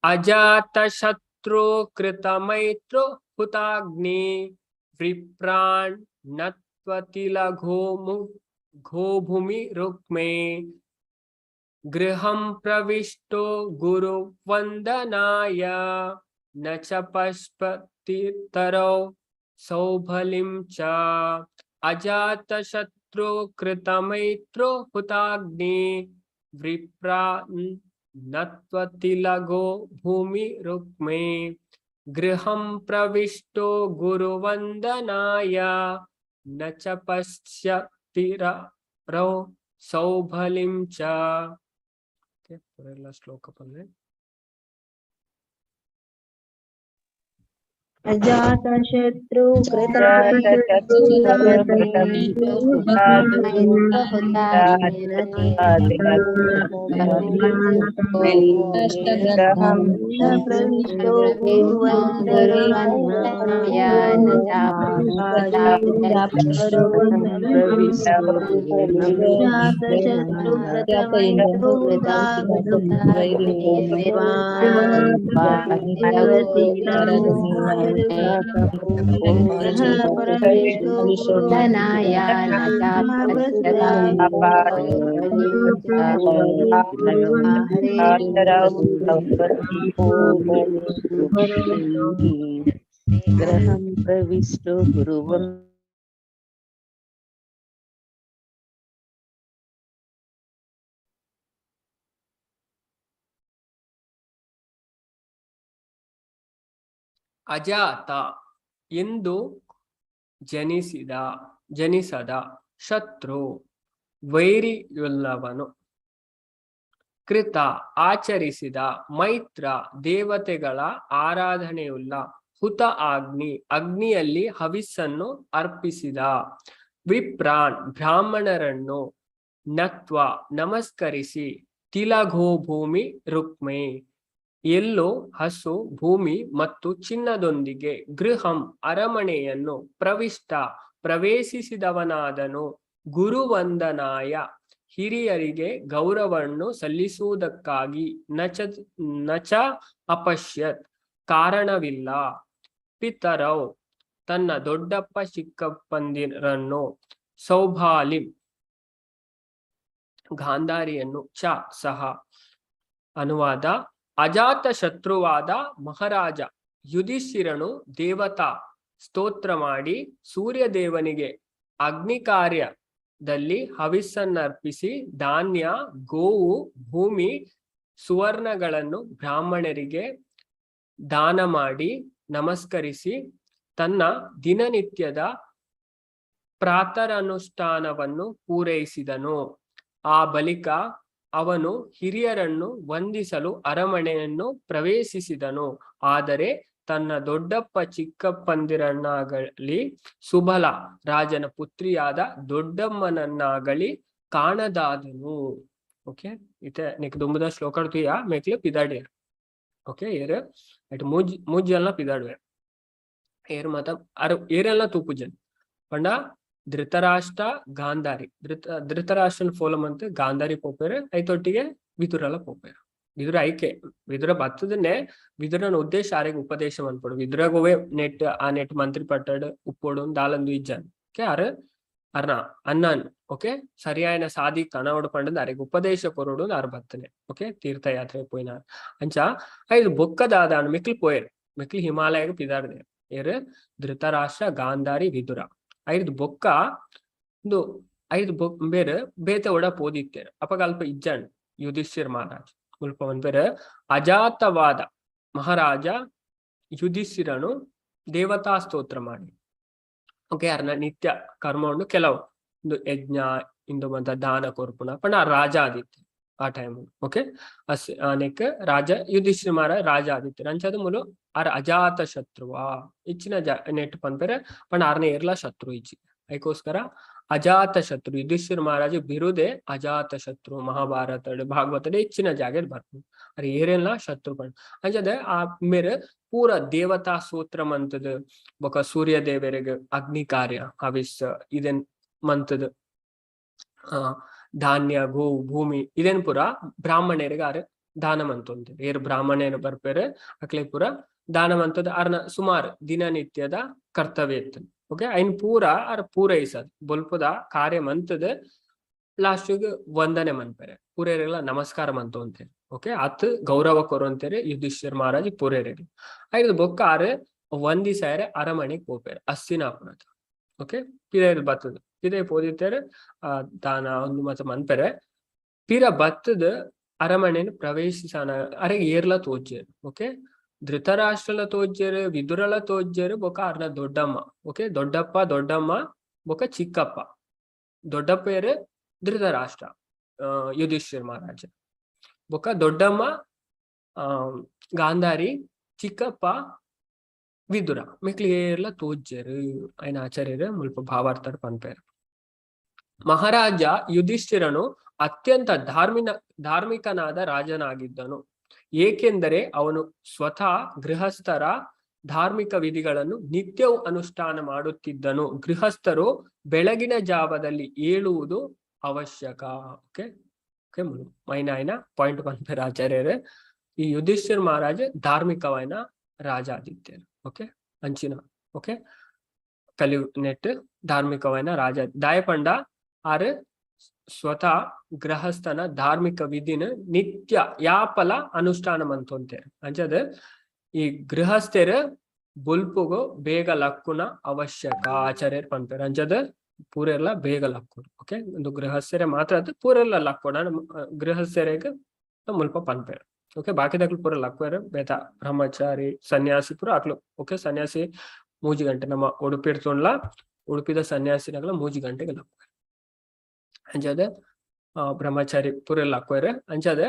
ಅಜಾತ ಶತ್ರು ಕೃತ ಮೈತ್ರೋ ಹುತಾಗ್ನಿ ವಿಪ್ರಾಣ್ ನತ್ವತಿಲಘೋಮು ಘೋಭೂಮಿ ರುಕ್ಮೇ ಗೃಹಂ ಪ್ರವಿಷ್ಟೋ ಗುರು ವಂದನಾಯ ನ ಚ ಪಶ್ಪತಿತರೌ ಸೌಭಲಿಂ ಚ. ಅಜಾತ ಶತ್ರು ಕೃತ ಮೈತ್ರೋ ಹುತಾಗ್ನಿ ವಿಪ್ರಾನ್ ನತ್ವತಿಲಘೋ ಭೂಮಿ ರುಕ್ಮೇ ಗೃಹಂ ಪ್ರವಿಷ್ಟೋ ಗುರುವಂದನಾಯ ನ ಚ ಪಶ್ಯತಿರೌ ಸೌಭಲಿಂ ಚ. ಪೂರೆಲ್ಲ ಶ್ಲೋಕ ಪನ್ನೆ. ಅಜಾತಶತ್ರು ಗೃಹಂ ಪ್ರವಿಷ್ಟೋ ಗುರುವಂ ಅಜಾತ ಎಂದು ಜನಿಸಿದ ಜನಿಸದ, ಶತ್ರು ವೈರಿಯುಳ್ಳವನು, ಕೃತ ಆಚರಿಸಿದ, ಮೈತ್ರ ದೇವತೆಗಳ ಆರಾಧನೆಯುಳ್ಳ, ಹುತ ಅಗ್ನಿ ಅಗ್ನಿಯಲ್ಲಿ ಹವಿಸ್ಸನ್ನು ಅರ್ಪಿಸಿದ, ವಿಪ್ರಾನ್ ಬ್ರಾಹ್ಮಣರನ್ನು, ನತ್ವ ನಮಸ್ಕರಿಸಿ, ತಿಲಘೋಭೂಮಿ ರುಕ್ಮೆ ಎಲ್ಲೋ ಹಸು ಭೂಮಿ ಮತ್ತು ಚಿನ್ನದೊಂದಿಗೆ, ಗೃಹಂ ಅರಮನೆಯನ್ನು, ಪ್ರವಿಷ್ಟ ಪ್ರವೇಶಿಸಿದವನಾದನು, ಗುರುವಂದನಾಯ ಹಿರಿಯರಿಗೆ ಗೌರವವನ್ನು ಸಲ್ಲಿಸುವುದಕ್ಕಾಗಿ, ನಚ ನಚ ಅಪಶ್ಯತ್ ಕಾರಣವಿಲ್ಲ, ಪಿತರೌ ತನ್ನ ದೊಡ್ಡಪ್ಪ ಚಿಕ್ಕಪ್ಪಂದಿರನ್ನು, ಸೌಭಾಲಿಂ ಗಾಂಧಾರಿಯನ್ನು, ಚ ಸಹ. ಅನುವಾದ: ಅಜಾತ ಶತ್ರುವಾದ ಮಹಾರಾಜ ಯುಧಿಷ್ಠಿರನು ದೇವತಾ ಸ್ತೋತ್ರ ಮಾಡಿ ಸೂರ್ಯದೇವನಿಗೆ ಅಗ್ನಿ ಕಾರ್ಯದಲ್ಲಿ ಹವಿಸ್ಸನ್ನರ್ಪಿಸಿ ಧಾನ್ಯ, ಗೋವು, ಭೂಮಿ, ಸುವರ್ಣಗಳನ್ನು ಬ್ರಾಹ್ಮಣರಿಗೆ ದಾನ ಮಾಡಿ ನಮಸ್ಕರಿಸಿ ತನ್ನ ದಿನನಿತ್ಯದ ಪ್ರಾತರನುಷ್ಠಾನವನ್ನು ಪೂರೈಸಿದನು. ಆ ಬಳಿಕ ಅವನು ಹಿರಿಯರನ್ನು ವಂದಿಸಲು ಅರಮನೆಯನ್ನು ಪ್ರವೇಶಿಸಿದನು. ಆದರೆ ತನ್ನ ದೊಡ್ಡಪ್ಪ ಚಿಕ್ಕಪ್ಪಂದಿರನ್ನಾಗಲಿ ಸುಬಲ ರಾಜನ ಪುತ್ರಿಯಾದ ದೊಡ್ಡಮ್ಮನನ್ನಾಗಲಿ ಕಾಣದಾದನು. ಓಕೆ, ಇತ್ತೆ ನಿಕ್ ದುಂಬುದ ಶ್ಲೋಕ ತೂಯ ಮೆಕ್ಲು ಪಿದಾಡಿಯರ್. ಓಕೆ, ಏರ್ ಐಟ್ ಮೂಜ್ ಮೂಜ್ ಜನಲ ಪಿದಾಡುವೆರ್. ಏರ್ ಮಾತ ಅರ್ ಏರೆಲ್ಲ ತೂಪುಜನ್ ಪಂಡ ಧೃತರಾಷ್ಟ್ರ, ಗಾಂಧಾರಿ. ಧೃತರಾಷ್ಟ್ರನ್ ಫಾಲೋ ಮಂತ್ ಗಾಂಧಾರಿ ಪೋಪೆರ್, ಐತೊಟ್ಟಿಗೆ ವಿದುರಲ ಪೋಪೆರ್. ವಿದುರ ಐಕೆ ವಿದುರ ಬತ್ತದನ್ನೇ ವಿದುರನ ಉದ್ದೇಶ ಆರೆಗ್ ಉಪದೇಶ ಮನ್ಪೊಡು. ವಿದುರಗೋವೆ ನೆಟ್ ಆ ನೆಟ್ ಮಂತ್ರಿ ಪಟ್ಟಡ್ ಉಪ್ಪೊಡು ದಾಲಂದು ಇಜ್ಜನ್. ಓಕೆ, ಅರ್ ಅರ್ನ ಅನ್ನಾನ್ ಓಕೆ ಸರಿಯಾಯನ ಸಾದಿ ಕಣವಡು ಪಂಡದ್ ಅರೆಗ್ ಉಪದೇಶ ಕೊರೊಡು ಆರ್ ಬತ್ತನೆ. ಓಕೆ, ತೀರ್ಥಯಾತ್ರೆ ಪೋಯಿನ ಅಂಚ ಐದು ಬೊಕ್ಕದಾದ ಮಿಕ್ಲ್ ಪೋಯೆರ್. ಮಿಕ್ಲ್ ಹಿಮಾಲಯಗ್ ಪಿದಾರ್ದೆ. ಏರ್? ಧೃತರಾಷ್ಟ್ರ, ಗಾಂಧಾರಿ, ವಿದುರ. ಐದು ಬೊಕ್ಕ ಇಂದು ಐದು ಬೇರೆ ಬೇತೆ ಒಡ ಪೋದಿತ್ತೇರ್. ಅಪಗ ಅಲ್ಪ ಇಜ್ಜಾಂಡ್ ಯುಧಿಷ್ಠಿರ್ ಮಹಾರಾಜ್. ಮುಲ್ಪ ಪನ್ಪೆರ್ ಅಜಾತವಾದ ಮಹಾರಾಜ ಯುಧಿಷ್ಠಿರನು ದೇವತಾ ಸ್ತೋತ್ರ ಮಾಡಿ. ಓಕೆ, ಅರ್ನ ನಿತ್ಯ ಕರ್ಮ ಉಂಡು ಕೆಲವು ಇಂದು ಯಜ್ಞ ಇಂದು ಮಂತ ದಾನ ಕೊರ್ಪುನ ಪಂಡ ರಾಜ ಆದಿತ್ಯ ಆ ಟೈಮ್. ಓಕೆ, ಅಸ್ ಅನೇಕ ರಾಜ ಯುಧಿಷ್ಠಿರ ಮಹಾರಾಜ ರಾಜ ಆದಿತ್ಯ ಅಂಚಾದ ಮೂಲು ಆರ್ ಅಜಾತ ಶತ್ರುವ ಇಚ್ಚಿನ ನೆಟ್ ಪನ್ಪೆರೆ ಪಂಡ ಆರ್ನ ಏರ್ಲ ಶತ್ರು ಇಜ್ಜಿ. ಅದಕ್ಕೋಸ್ಕರ ಅಜಾತ ಶತ್ರು ಯುಧಿಷ್ಠಿರ ಮಹಾರಾಜ ಬಿರುದೆ ಅಜಾತ ಶತ್ರು ಮಹಾಭಾರತ ಭಾಗವತದ ಹೆಚ್ಚಿನ ಜಾಗ ಬರ್ಪುಂಡು. ಅರೆ ಏರೆಲ್ಲ ಶತ್ರು ಪಂಡ ಅಂಚಾದ ಆ ಮೇರೆ ಪೂರ ದೇವತಾ ಸೂತ್ರ ಮಂತದ ಬೊಕ ಸೂರ್ಯ ದೇವರಿಗೆ ಅಗ್ನಿ ಕಾರ್ಯ ಹವಿಸ್ ಇದನ್ ಮಂತದ ಧಾನ್ಯ ಗೋ ಭೂಮಿ ಇದನ್ ಪೂರ ಬ್ರಾಹ್ಮಣರಿಗೆ ಆರ್ ದಾನ ಮಂತೊಂದು ಏರ್ ಬ್ರಾಹ್ಮಣರು ಬರ್ಪೇರೆ ಅಕ್ಲೆ ಪೂರ ದಾನ ಮಂತದ ಅರ್ನ ಸುಮಾರು ದಿನನಿತ್ಯದ ಕರ್ತವ್ಯ ಇತ್ತು. ಓಕೆ, ಐನ್ ಪೂರ ಆರ್ ಪೂರೈಸದ್ ಬೊಲ್ಪದ ಕಾರ್ಯ ಮಂತದ ಲಾಸ್ಟಿಗೆ ವಂದನೆ ಮನ್ಪೆರೆ ಪೂರೇರೆಲ್ಲ ನಮಸ್ಕಾರ ಮಂತೊಂತೇರೆ. ಓಕೆ, ಅತ್ ಗೌರವ ಕೊರೊಂತೇರೆ ಯುಧಿಷ್ಠಿರ್ ಮಹಾರಾಜ್ ಪೂರೇರಿಗೆ. ಐದು ಬೊಕ್ಕ ಆರ್ ವಂದಿಸಾಯರೆ ಅರಮನೆಗೆ ಪೋಪೆರೆ ಅಸ್ತಿನಾಪುರದ. ಓಕೆ, ಪಿದೈರ್ ಬತ್ತದ ಪಿದೈ ಪೋದಿತ್ತೇರೆ ಆ ದಾನ ಒಂದು ಮತ ಮನ್ಪೆರೆ ಪಿರ ಬತ್ತದ ಅರಮನೆನ್ ಪ್ರವೇಶಿಸನ ಅರೆಗೆ ಏರ್ಲ ತೋಜ್ಜೆರ್. ಓಕೆ, ಧೃತರಾಷ್ಟ್ರಲ ತೋಜ್ಜೆರ್, ವಿದುರಲ ತೋಜ್ಜೆರ್, ಬೊಕ ಅರ್ನ ದೊಡ್ಡಮ್ಮ. ಓಕೆ, ದೊಡ್ಡಪ್ಪ ದೊಡ್ಡಮ್ಮ ಬೊಕ ಚಿಕ್ಕಪ್ಪ. ದೊಡ್ಡಪ್ಪ ಏರ್ ಧೃತರಾಷ್ಟ್ರ ಯುಧಿಷ್ಠಿರ್ ಮಹಾರಾಜ, ಬೊಕ ದೊಡ್ಡಮ್ಮ ಗಾಂಧಾರಿ, ಚಿಕ್ಕಪ್ಪ ವಿದುರ ಮೆಕ್ಲಿ ಏರ್ಲ ತೋಜ್ಜೆರ್. ಐನ ಆಚಾರ್ಯರು ಮುಲ್ಪ ಭಾವಾರ್ಥರ್ ಪನ್ಪೆರ್. ಮಹಾರಾಜ ಯುಧಿಷ್ಠಿರನು ಅತ್ಯಂತ ಧಾರ್ಮಿಕನಾದ ರಾಜನಾಗಿದ್ದನು. ಏಕೆಂದರೆ ಅವನು ಸ್ವತಃ ಗೃಹಸ್ಥರ ಧಾರ್ಮಿಕ ವಿಧಿಗಳನ್ನು ನಿತ್ಯವೂ ಅನುಷ್ಠಾನ ಮಾಡುತ್ತಿದ್ದನು. ಗೃಹಸ್ಥರು ಬೆಳಗಿನ ಜಾವದಲ್ಲಿ ಏಳುವುದು ಅವಶ್ಯಕ. ಓಕೆ ಓಕೆ, ಮೈನಾಯನ ಪಾಯಿಂಟ್ ಪನ್ಪೆರ್ ಆಚಾರ್ಯರು. ಈ ಯುಧಿಷ್ಠಿರ್ ಮಹಾರಾಜ ಧಾರ್ಮಿಕವಾಯಿನ ರಾಜ ಆದಿತ್ಯರು. ಓಕೆ, ಅಂಚಿನ ಓಕೆ ಕಲಿ ನೆಟ್ ಧಾರ್ಮಿಕವಾಯಿನ ರಾಜ ದಾಯಪಂಡ ಆರ್ ಸ್ವತಃ ಗೃಹಸ್ಥನ ಧಾರ್ಮಿಕ ವಿಧಿನ ನಿತ್ಯ ಯಾಪಲ ಅನುಷ್ಠಾನ ಮಂತೊಂತೇರ್. ಅಂಚದ ಈ ಗೃಹಸ್ಥರ ಬೊಲ್ಪುಗು ಬೇಗ ಲಕ್ಕುನ ಅವಶ್ಯಕ ಆಚಾರ್ಯರ್ ಪನ್ಪೆರ್. ಅಂಚದ ಪೂರೆಲ್ಲ ಬೇಗ ಲಕ್ಕೊಡು. ಓಕೆ, ಒಂದು ಗೃಹಸ್ಥರೇ ಮಾತ್ರ ಅದು ಪೂರೆಲ್ಲ ಲಕ್ಕೊಡ ಗೃಹಸ್ಥರಿಗೆ ಮುಲ್ಪ ಪನ್ಪೆರ್. ಓಕೆ, ಬಾಕಿದಕ್ಲು ಪೂರ ಲಕ್ವೆರ್ ಬೇತ ಬ್ರಹ್ಮಚಾರಿ ಸನ್ಯಾಸಿ ಪೂರ ಅಕ್ಲು. ಓಕೆ, ಸನ್ಯಾಸಿ 3 ಗಂಟೆ ನಮ್ಮ ಉಡುಪಿ ಇರ್ತೊಂಡ್ಲ ಉಡುಪಿದ ಸನ್ಯಾಸಿನಗಲ 3 ಗಂಟೆಗೆ ಲಕ್ವೆರ್. ಅಂಚಾದ ಬ್ರಹ್ಮಚಾರಿ ಪೂರೆಲ್ಲ ಲಕ್ವೆರ್. ಅಂಚಾದ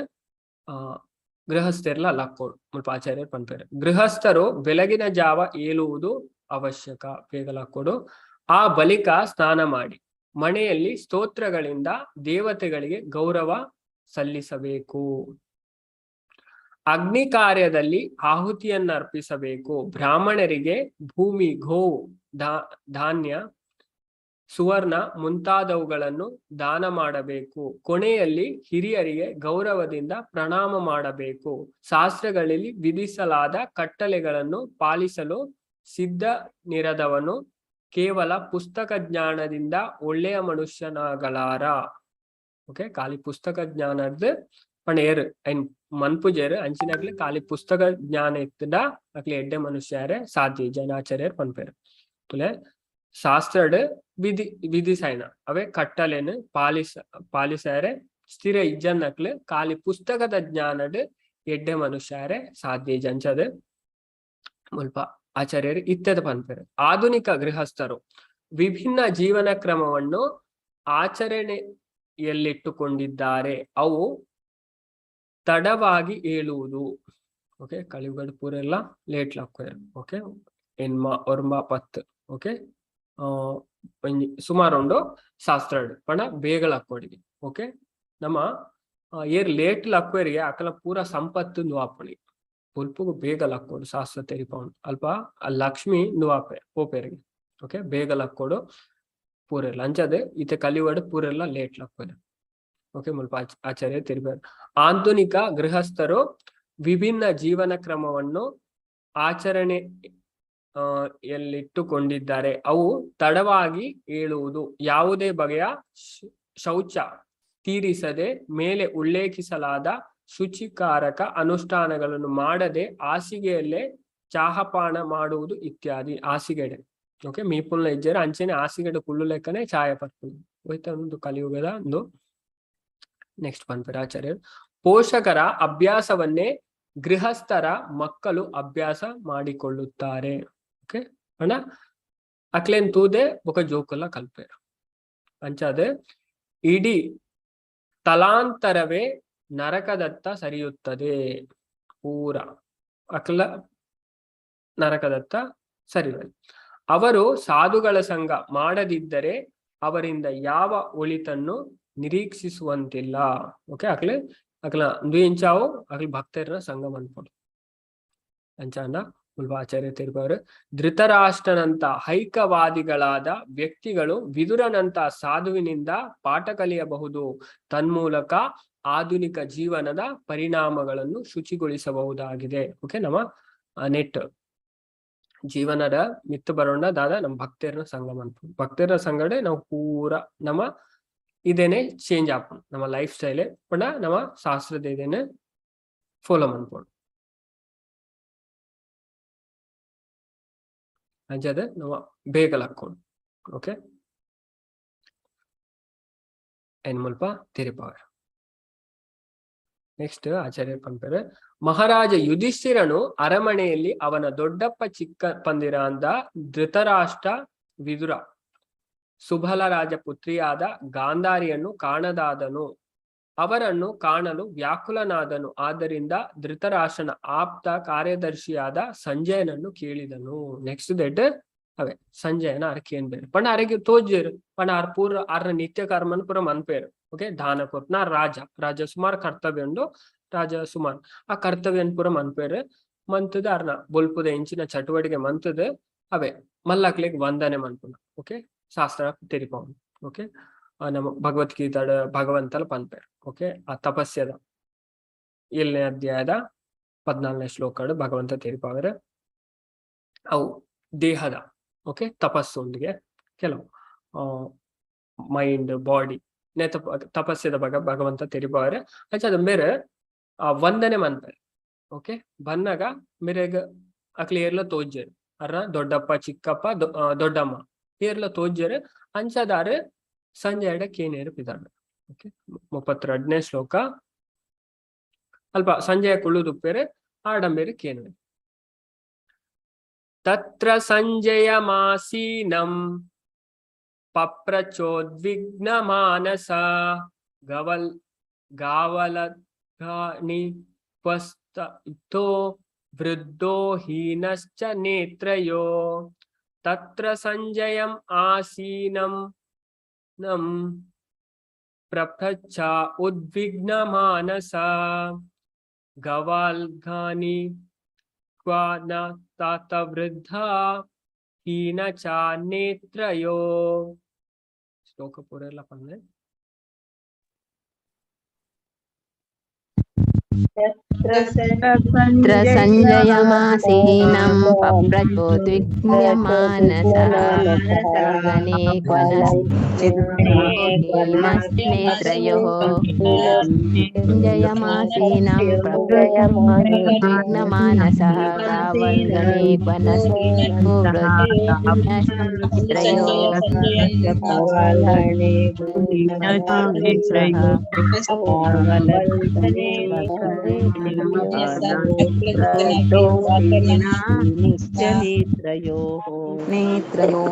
ಗೃಹಸ್ಥೆರ್ಲ ಲಕ್ಕೋಡು ಮುಲ್ಪ ಆಚಾರ್ಯರು ಪನ್ಪೆರ್. ಗೃಹಸ್ಥರು ಬೆಳಗಿನ ಜಾವ ಏಳುವುದು ಅವಶ್ಯಕ, ಬೇಗ ಲಕ್ಕೋಡು. ಆ ಬಳಿಕ ಸ್ನಾನ ಮಾಡಿ ಮನೆಯಲ್ಲಿ ಸ್ತೋತ್ರಗಳಿಂದ ದೇವತೆಗಳಿಗೆ ಗೌರವ ಸಲ್ಲಿಸಬೇಕು. ಅಗ್ನಿ ಕಾರ್ಯದಲ್ಲಿ ಆಹುತಿಯನ್ನು ಅರ್ಪಿಸಬೇಕು. ಬ್ರಾಹ್ಮಣರಿಗೆ ಭೂಮಿ, ಗೋವು, ಧಾನ್ಯ, ಸುವರ್ಣ ಮುಂತಾದವುಗಳನ್ನು ದಾನ ಮಾಡಬೇಕು. ಕೊನೆಯಲ್ಲಿ ಹಿರಿಯರಿಗೆ ಗೌರವದಿಂದ ಪ್ರಣಾಮ ಮಾಡಬೇಕು. ಶಾಸ್ತ್ರಗಳಲ್ಲಿ ವಿಧಿಸಲಾದ ಕಟ್ಟಳೆಗಳನ್ನು ಪಾಲಿಸಲು ಸಿದ್ಧನಿರದವನು ಕೇವಲ ಪುಸ್ತಕ ಜ್ಞಾನದಿಂದ ಒಳ್ಳೆಯ ಮನುಷ್ಯನಾಗಲಾರ. ಓಕೆ, ಖಾಲಿ ಪುಸ್ತಕ ಜ್ಞಾನದ ಪಂಡ ಏರ್ ಐನ್ ಮನ್ಪುಜೆರ್ ಅಂಚಿನಕ್ಲೆ ಖಾಲಿ ಪುಸ್ತಕ ಜ್ಞಾನ ಇತ್ತದ ಅಕ್ಲೆ ಎಡ್ಡೆ ಮನುಷ್ಯರೇ ಸಾಧ್ಯ ಜೈನಾಚಾರ್ಯರ್ ಪನ್ಪೆರ್. ತುಲೆ ಶಾಸ್ತ್ರಡ್ ವಿಧಿ ವಿಧಿಸೈನ ಅವೇ ಕಟ್ಟಲೆನ್ ಪಾಲಿಸಾರೆ ಸ್ಥಿರ ಇಜ್ಜನ್ನಕ್ಲೆ ಖಾಲಿ ಪುಸ್ತಕದ ಜ್ಞಾನಡ್ ಎಡ್ಡೆ ಮನುಷ್ಯರೇ ಸಾಧ್ಯ ಅಂಚದ ಮುಲ್ಪ ಆಚಾರ್ಯರು ಇತ್ಯದ ಪನ್ಪೆರ್. ಆಧುನಿಕ ಗೃಹಸ್ಥರು ವಿಭಿನ್ನ ಜೀವನ ಕ್ರಮವನ್ನು ಆಚರಣೆಯಲ್ಲಿಟ್ಟುಕೊಂಡಿದ್ದಾರೆ. ಅವು ತಡವಾಗಿ ಏಳುವುದು. ಓಕೆ, ಕಲಿಯುಗಡ್ ಪೂರೆಲ್ಲ ಲೇಟ್ ಲಾಕ್ವೆರ್. ಓಕೆ, ಎನ್ಮ ಒರ್ಂಬ 10. ಓಕೆ, ಸುಮಾರು ಉಂಡು ಶಾಸ್ತ್ರಡ್ ಪಂಡ ಬೇಗ ಲಕ್ಕೊಡಿಗೆ. ಓಕೆ, ನಮ್ಮ ಏರ್ ಲೇಟ್ ಲಕ್ವೆರಿಗೆ ಅಕಲ ಪೂರ ಸಂಪತ್ತು ನುವಾಪುಣಿ ಬೊಲ್ಪುಗು ಬೇಗ ಲಕ್ಕೊಡು ಶಾಸ್ತ್ರ ತೆರಿಪೌಂಡು ಅಲ್ಪ ಲಕ್ಷ್ಮಿ ನುವಾಪೆ ಪೋಪೆರಿಗೆ. ಓಕೆ, ಬೇಗ ಲಕ್ಕೊಡು ಪೂರೆಲ್ಲ ಅಂಚದೆ ಇತ್ತೆ ಕಲಿಯುಗಡ್ ಪೂರೆಲ್ಲ ಲೇಟ್ ಲಕ್ವೆರ್. ಓಕೆ, ಮುಲ್ಪ ಆಚಾರ್ಯ ತೆರಿಪೆರ್. ಆಧುನಿಕ ಗೃಹಸ್ಥರು ವಿಭಿನ್ನ ಜೀವನ ಕ್ರಮವನ್ನು ಆಚರಣೆ ಯಲ್ಲಿಟ್ಟುಕೊಂಡಿದ್ದಾರೆ. ಅವು ತಡವಾಗಿ ಏಳುವುದು, ಯಾವುದೇ ಬಗೆಯ ಶೌಚ ತೀರಿಸದೆ ಮೇಲೆ ಉಲ್ಲೇಖಿಸಲಾದ ಶುಚಿಕಾರಕ ಅನುಷ್ಠಾನಗಳನ್ನು ಮಾಡದೆ ಹಾಸಿಗೆಯಲ್ಲೇ ಚಾಹಪಾನ ಮಾಡುವುದು ಇತ್ಯಾದಿ. ಹಾಸಿಗೆಡೆ ಓಕೆ ಮೀಪುಲ್ನ ಇಜ್ಜೆರ್ ಅಂಚನೆ ಹಾಸಿಗೆಡೆ ಕುಳ್ಳು ಲೆಕ್ಕನೆ ಚಾಯ ಪರ್ಪುನು ಹೋಯ್ತ ಒಂದು ಕಲಿಯುಗದ ಒಂದು. ನೆಕ್ಸ್ಟ್ ಪನ್ಪೆರ್ ಆಚಾರ್ಯರು. ಪೋಷಕರ ಅಭ್ಯಾಸವನ್ನೇ ಗೃಹಸ್ಥರ ಮಕ್ಕಳು ಅಭ್ಯಾಸ ಮಾಡಿಕೊಳ್ಳುತ್ತಾರೆ. ಓಕೆ, ಅಣ್ಣ, ಅಕ್ಲೇನ್ ತೂದೆ ಬೊಕ ಜೋಕುಲ ಕಲ್ಪೇರು. ಅಂಚಾದ ಇಡೀ ತಲಾಂತರವೇ ನರಕದತ್ತ ಸರಿಯುತ್ತದೆ. ಪೂರ ಅಕ್ಲ ನರಕದತ್ತ ಸರಿಯುವುದು. ಅವರು ಸಾಧುಗಳ ಸಂಘ ಮಾಡದಿದ್ದರೆ ಅವರಿಂದ ಯಾವ ಒಳಿತನ್ನು ನಿರೀಕ್ಷಿಸುವಂತಿಲ್ಲ. ಓಕೆ, ಅಕ್ಲೆ ಅಕ್ಲ ಇಂಚಾವು ಅಕ್ಲ ಭಕ್ತರನ್ನ ಸಂಘ ಮನ್ಪೊಡು. ಅಂಚಾಂಡ ಮುಲ್ಪ ಆಚಾರ್ಯ ತಿರುಪವರು, ಧೃತರಾಷ್ಟ್ರನಂತ ಹೈಕವಾದಿಗಳಾದ ವ್ಯಕ್ತಿಗಳು ವಿದುರನಂತ ಸಾಧುವಿನಿಂದ ಪಾಠ ಕಲಿಯಬಹುದು. ತನ್ಮೂಲಕ ಆಧುನಿಕ ಜೀವನದ ಪರಿಣಾಮಗಳನ್ನು ಶುಚಿಗೊಳಿಸಬಹುದಾಗಿದೆ. ಓಕೆ, ನಮ್ಮ ನೆಟ್ ಜೀವನದ ಮಿತ್ತು ಬರೋಣ ದಾದ ನಮ್ಮ ಭಕ್ತರನ್ನ ಸಂಘ ಮನ್ಪು. ಭಕ್ತರ ಸಂಗಡೆ ನಾವು ಪೂರ ನಮ್ಮ ಇದೇನೆ ಚೇಂಜ್ ಆಪುಂಡು, ನಮ್ಮ ಲೈಫ್ ಸ್ಟೈಲ್ ಪಂಡ ನಮ್ಮ ಶಾಸ್ತ್ರದ ಇದೇನೆ ಫಾಲೋ ಮನ್ಪೊಡು. ಅಂಚಾದ್ ನಮ್ಮ ಬೇಗ ಲಕ್ಕೊಡು. ಓಕೆ, ಏನ್ ಮುಲ್ಪ ತೆರಿಪಾವೆರ್. ನೆಕ್ಸ್ಟ್ ಆಚಾರ್ಯ ಪನ್ಪೆರ್, ಮಹಾರಾಜ ಯುಧಿಷ್ಠಿರನು ಅರಮನೆಯಲ್ಲಿ ಅವನ ದೊಡ್ಡಪ್ಪ ಚಿಕ್ಕ ಪಂದಿರಾಂದ ಧೃತರಾಷ್ಟ್ರ ವಿದುರ ಸುಬಲ ರಾಜ ಪುತ್ರಿಯಾದ ಗಾಂಧಾರಿಯನ್ನು ಕಾಣದಾದನು. ಅವರನ್ನು ಕಾಣಲು ವ್ಯಾಕುಲನಾದನು. ಆದ್ದರಿಂದ ಧೃತರಾಷ್ಟ್ರನ ಆಪ್ತ ಕಾರ್ಯದರ್ಶಿಯಾದ ಸಂಜಯನನ್ನು ಕೇಳಿದನು. ನೆಕ್ಸ್ಟ್ that ಅವೇ ಸಂಜಯನ ಅರ್ ಕೇನ್ಬೇರು ಪಂಡ ಅರೆಗೆ ತೋಜೇರು ಪಂಡ ಆರ್ ಪೂರ ಆರ್ನ ನಿತ್ಯ ಕರ್ಮನ್ ಪೂರ ಮನ್ಪೇರು. ಓಕೆ, ದಾನ ಕೊರ್ಪುನ ರಾಜ ರಾಜ ಸುಮಾರು ಕರ್ತವ್ಯ ಉಂಡು. ರಾಜ ಸುಮಾರು ಆ ಕರ್ತವ್ಯನ್ ಪೂರ ಮನ್ಪೇರು. ಮಂತದ ಅರ್ನ ಬೊಲ್ಪುದ ಇಂಚಿನ ಚಟುವಟಿಕೆ ಮಂತದ ಅವೇ ಮಲ್ಲಕ್ಲೆಗ್ ವಂದನೆ ಮನ್ಪುನ. ಓಕೆ, ಶಾಸ್ತ್ರ ತೆರಿಪಾವುನು. ಓಕೆ, ನಮ್ಮ ಭಗವದ್ಗೀತಾಡ ಭಗವಂತಲ ಪನ್ಪೇರು. ಓಕೆ, ಆ ತಪಸ್ಯದ 7ನೇ ಅಧ್ಯಾಯದ 14ನೇ ಶ್ಲೋಕಡು ಭಗವಂತ ತೆರಿಪಾವೆರ್. ಅವು ದೇಹದ ಓಕೆ ತಪಸ್ಸೊಂದಿಗೆ ಕೆಲವು ಮೈಂಡ್ ಬಾಡಿ ನೆ ತಪಸ್ಯದ ಬಗ್ಗೆ ಭಗವಂತ ತೆರಿಪಾವೆರ್. ಅಂಚಾದ ಮೇರೆ ಆ ವಂದನೆ ಮನ್ಪೆರ್. ಓಕೆ, ಬನ್ನಗ ಮೆರೆಗ್ ಅಕ್ಲೆ ಏರ್ಲ ತೋಜ್ಜೆರ್. ಅರ್ನ ದೊಡ್ಡಪ್ಪ ಚಿಕ್ಕಪ್ಪ ದೊಡ್ಡಮ್ಮ ಏರ್ಲ ತೋಜ್ಜೆರ್. ಅಂಚಾದಾರ್ ಸಂಜಯಡ ಕೇನೇರು ಪಿದಾರ್ಡ್. ಓಕೆ, 32ನೇ ಶ್ಲೋಕ ಅಲ್ಪ ಸಂಜಯ ಕುಳ್ಳುದುಪ್ಪೆರೆ ಆಡಂಬೇರು ಕೇನುವೆ. ತತ್ರ ಸಂಜಯಮಾಸೀನಂ ಪಪ್ರಚೋದ್ವಿಗ್ನ ಮಾನಸ ಗವಲ್ ಗಾವಲಗಾನಿ ಕ್ವಸ್ತೋ ವೃದ್ಧೋ ಹೀನಶ್ಚ ನೇತ್ರಯೋ. ತತ್ರ ಸಂಜಯಂ ಆಸೀನಂ ನಂ ಪ್ರಪ್ರಚ್ಛ ಉದ್ವಿಗ್ನ ಮಾನಸ ಗವಾಲ್ಘಾನಿ ಕ್ವ ನ ತಾತ ವೃದ್ಧ ಹೀನ ಚ ನೇತ್ರಯೋ. ಶ್ಲೋಕ ಪೂರ ಎಲ್ಲ ಪನ್ನೆ. तत्र सञ्जयमासीनं पप्रचोद्विग्नमानसः गणे क्वनस्नेत्रयोः. सञ्जयमासीनं पप्रचोद्विग्नमानसः गावल्गणे क्वनस्नेत्रयोः. नेत्रयोः नेत्रयोः.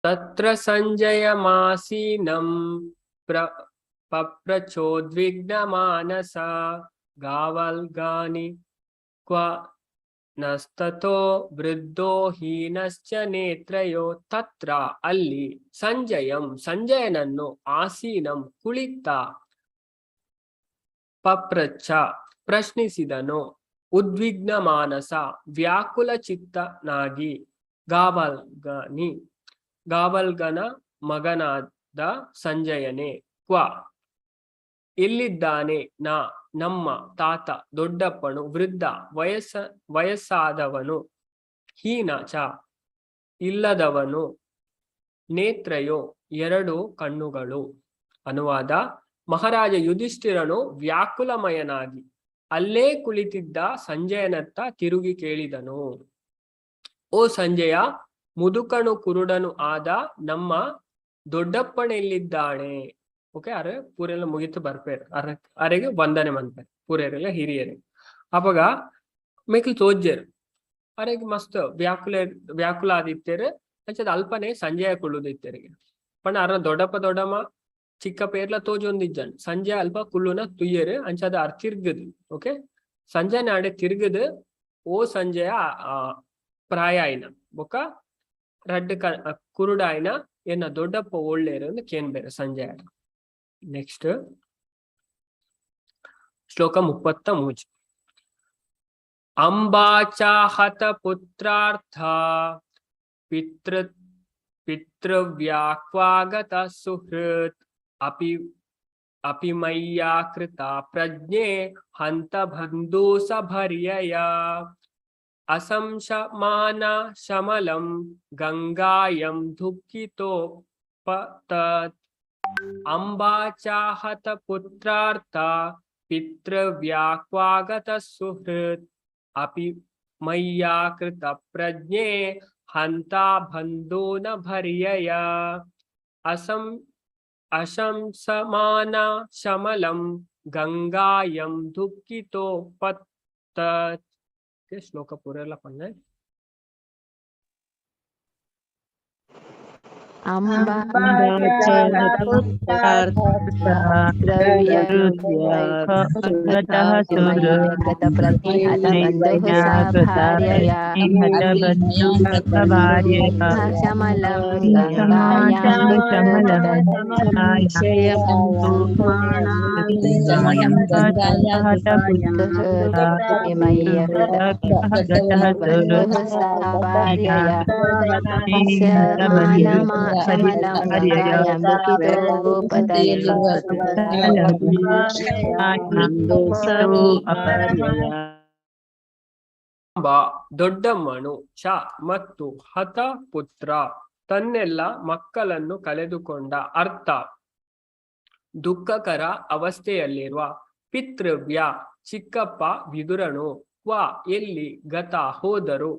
तत्र संजयमासीनं पप्रचोद्विग्नमानस गावल्गानि क्व ನಸ್ತತೋ ವೃದ್ಧೋ ಹೀನಶ್ಚ ನೇತ್ರಯೋ. ತತ್ರ ಅಲ್ಲಿ, ಸಂಜಯಂ ಸಂಜಯನನ್ನು, ಆಸೀನಂ ಕುಳಿತ, ಪಪ್ರಚ್ಛ ಪ್ರಶ್ನಿಸಿದನು, ಉದ್ವಿಗ್ನ ಮಾನಸ ವ್ಯಾಕುಲ ಚಿತ್ತನಾಗಿ, ಗಾವಲ್ಗನಿ ಗಾವಲ್ಗನ ಮಗನಾದ ಸಂಜಯನೇ, ಕ್ವ ಎಲ್ಲಿದ್ದಾನೆ, ನಾ ನಮ್ಮ, ತಾತ ದೊಡ್ಡಪ್ಪನು, ವೃದ್ಧ ವಯಸ್ಸಾದವನು, ಹೀನ ಚ ಇಲ್ಲದವನು, ನೇತ್ರಯೋ ಎರಡು ಕಣ್ಣುಗಳು. ಅನುವಾದ: ಮಹಾರಾಜ ಯುಧಿಷ್ಠಿರನು ವ್ಯಾಕುಲಮಯನಾಗಿ ಅಲ್ಲೇ ಕುಳಿತಿದ್ದ ಸಂಜಯನತ್ತ ತಿರುಗಿ ಕೇಳಿದನು. ಓ ಸಂಜಯ, ಮುದುಕನು ಕುರುಡನು ಆದ ನಮ್ಮ ದೊಡ್ಡಪ್ಪನೆಲ್ಲಿದ್ದಾನೆ? ಓಕೆ, ಅರೆ ಪೂರೆಲ್ಲ ಮುಗಿತು ಬರ್ಪೇರು. ಅರ ಅರೆಗೆ ವಂದನೆ ಮನ್ಪೇರು ಪೂರೆರೆಲ್ಲ ಹಿರಿಯರು. ಅಪಗ ಮೆಕ್ಲ್ ತೋಜ್ಜೆರ್, ಅರೆಗ್ ಮಸ್ತ್ ವ್ಯಾಕುಲ ವ್ಯಾಕುಲ ಆದಿತ್ತೇರು. ಅಂಚದ ಅಲ್ಪನೆ ಸಂಜಯ ಕುಳ್ಳುದಿತ್ತೆರಿಗೆ. ಪಂಡ ಅರ್ನ ದೊಡ್ಡಪ್ಪ, ದೊಡ್ಡಮ್ಮ, ಚಿಕ್ಕಪ್ಪ ಏರ್ಲ ತೋಜೊಂದಿಜ್ಜನ್. ಸಂಜೆ ಅಲ್ಪ ಕುಳ್ಳುನ ತುಯ್ಯರು. ಅಂಚದ ಅರ್ ತಿರ್ಗದು, ಓಕೆ, ಸಂಜೆ ನಾಡೆ ತಿರ್ಗದು, ಓ ಸಂಜಯ, ಆ ಪ್ರಾಯ ಆಯ್ನ ಬೊಕ್ಕ ರಡ್ಡ್ ಕ ಕುರುಡಾಯ್ನ ಎನ್ನ ದೊಡ್ಡಪ್ಪ ಒಳ್ಳೇರು ಅಂದ್ ಕೇನ್ಬೇರು ಸಂಜಯ. ನೆಕ್ಸ್ಟ್ ಶ್ಲೋಕ 33. ಅಂಬಾಚಾಹತ ಪುತ್ರಾರ್ಥ ಪಿತೃ ಪಿತೃವ್ಯಾಕ್ವಾಗತ ಸುಹೃತ್ ಅಪಿ ಅಪಿ ಮಯ್ಯಾ ಕೃತ ಪ್ರಜ್ಞೆ ಹಂತ ಬಂಧು ಸಭರ್ಯಯ ಅಸಂಶಮಾನ ಶಮಲಂ ಗಂಗಾಯಂ ದುಃಖಿತೋಪತತ್. ಅಂಬಾಚಾಹತ ಪುತ್ರಾರ್ಥ ಪಿತೃವ್ಯಾಕ್ವಾಗತ ಸುಹೃತ್ ಅಪಿ ಮಯ್ಯಾ ಕೃತ ಪ್ರಜ್ಞೆ ಹಂತ ಬಂಧೂನ ಭರ್ಯಯ ಅಶಂಸಮಾನ ಶಮಲಂ ಗಂಗಾಯಂ ದುಃಖಿತೋಪತತ್. ಶ್ಲೋಕ ಪೂರೆಲ್ಲ ಪನ್ನೆ. ಅಂಬಾ ಶಮಲಂ ಅಂಬ ದೊಡ್ಡಮ್ಮನು, ಚ ಮತ್ತು ಹತ ಪುತ್ರ ತನ್ನೆಲ್ಲ ಮಕ್ಕಳನ್ನು ಕಳೆದುಕೊಂಡ ಅರ್ಥ ದುಃಖಕರ ಅವಸ್ಥೆಯಲ್ಲಿರುವ, ಪಿತೃವ್ಯ ಚಿಕ್ಕಪ್ಪ ವಿದುರನು, ಕ್ವ ಎಲ್ಲಿ, ಗತ ಹೋದರು,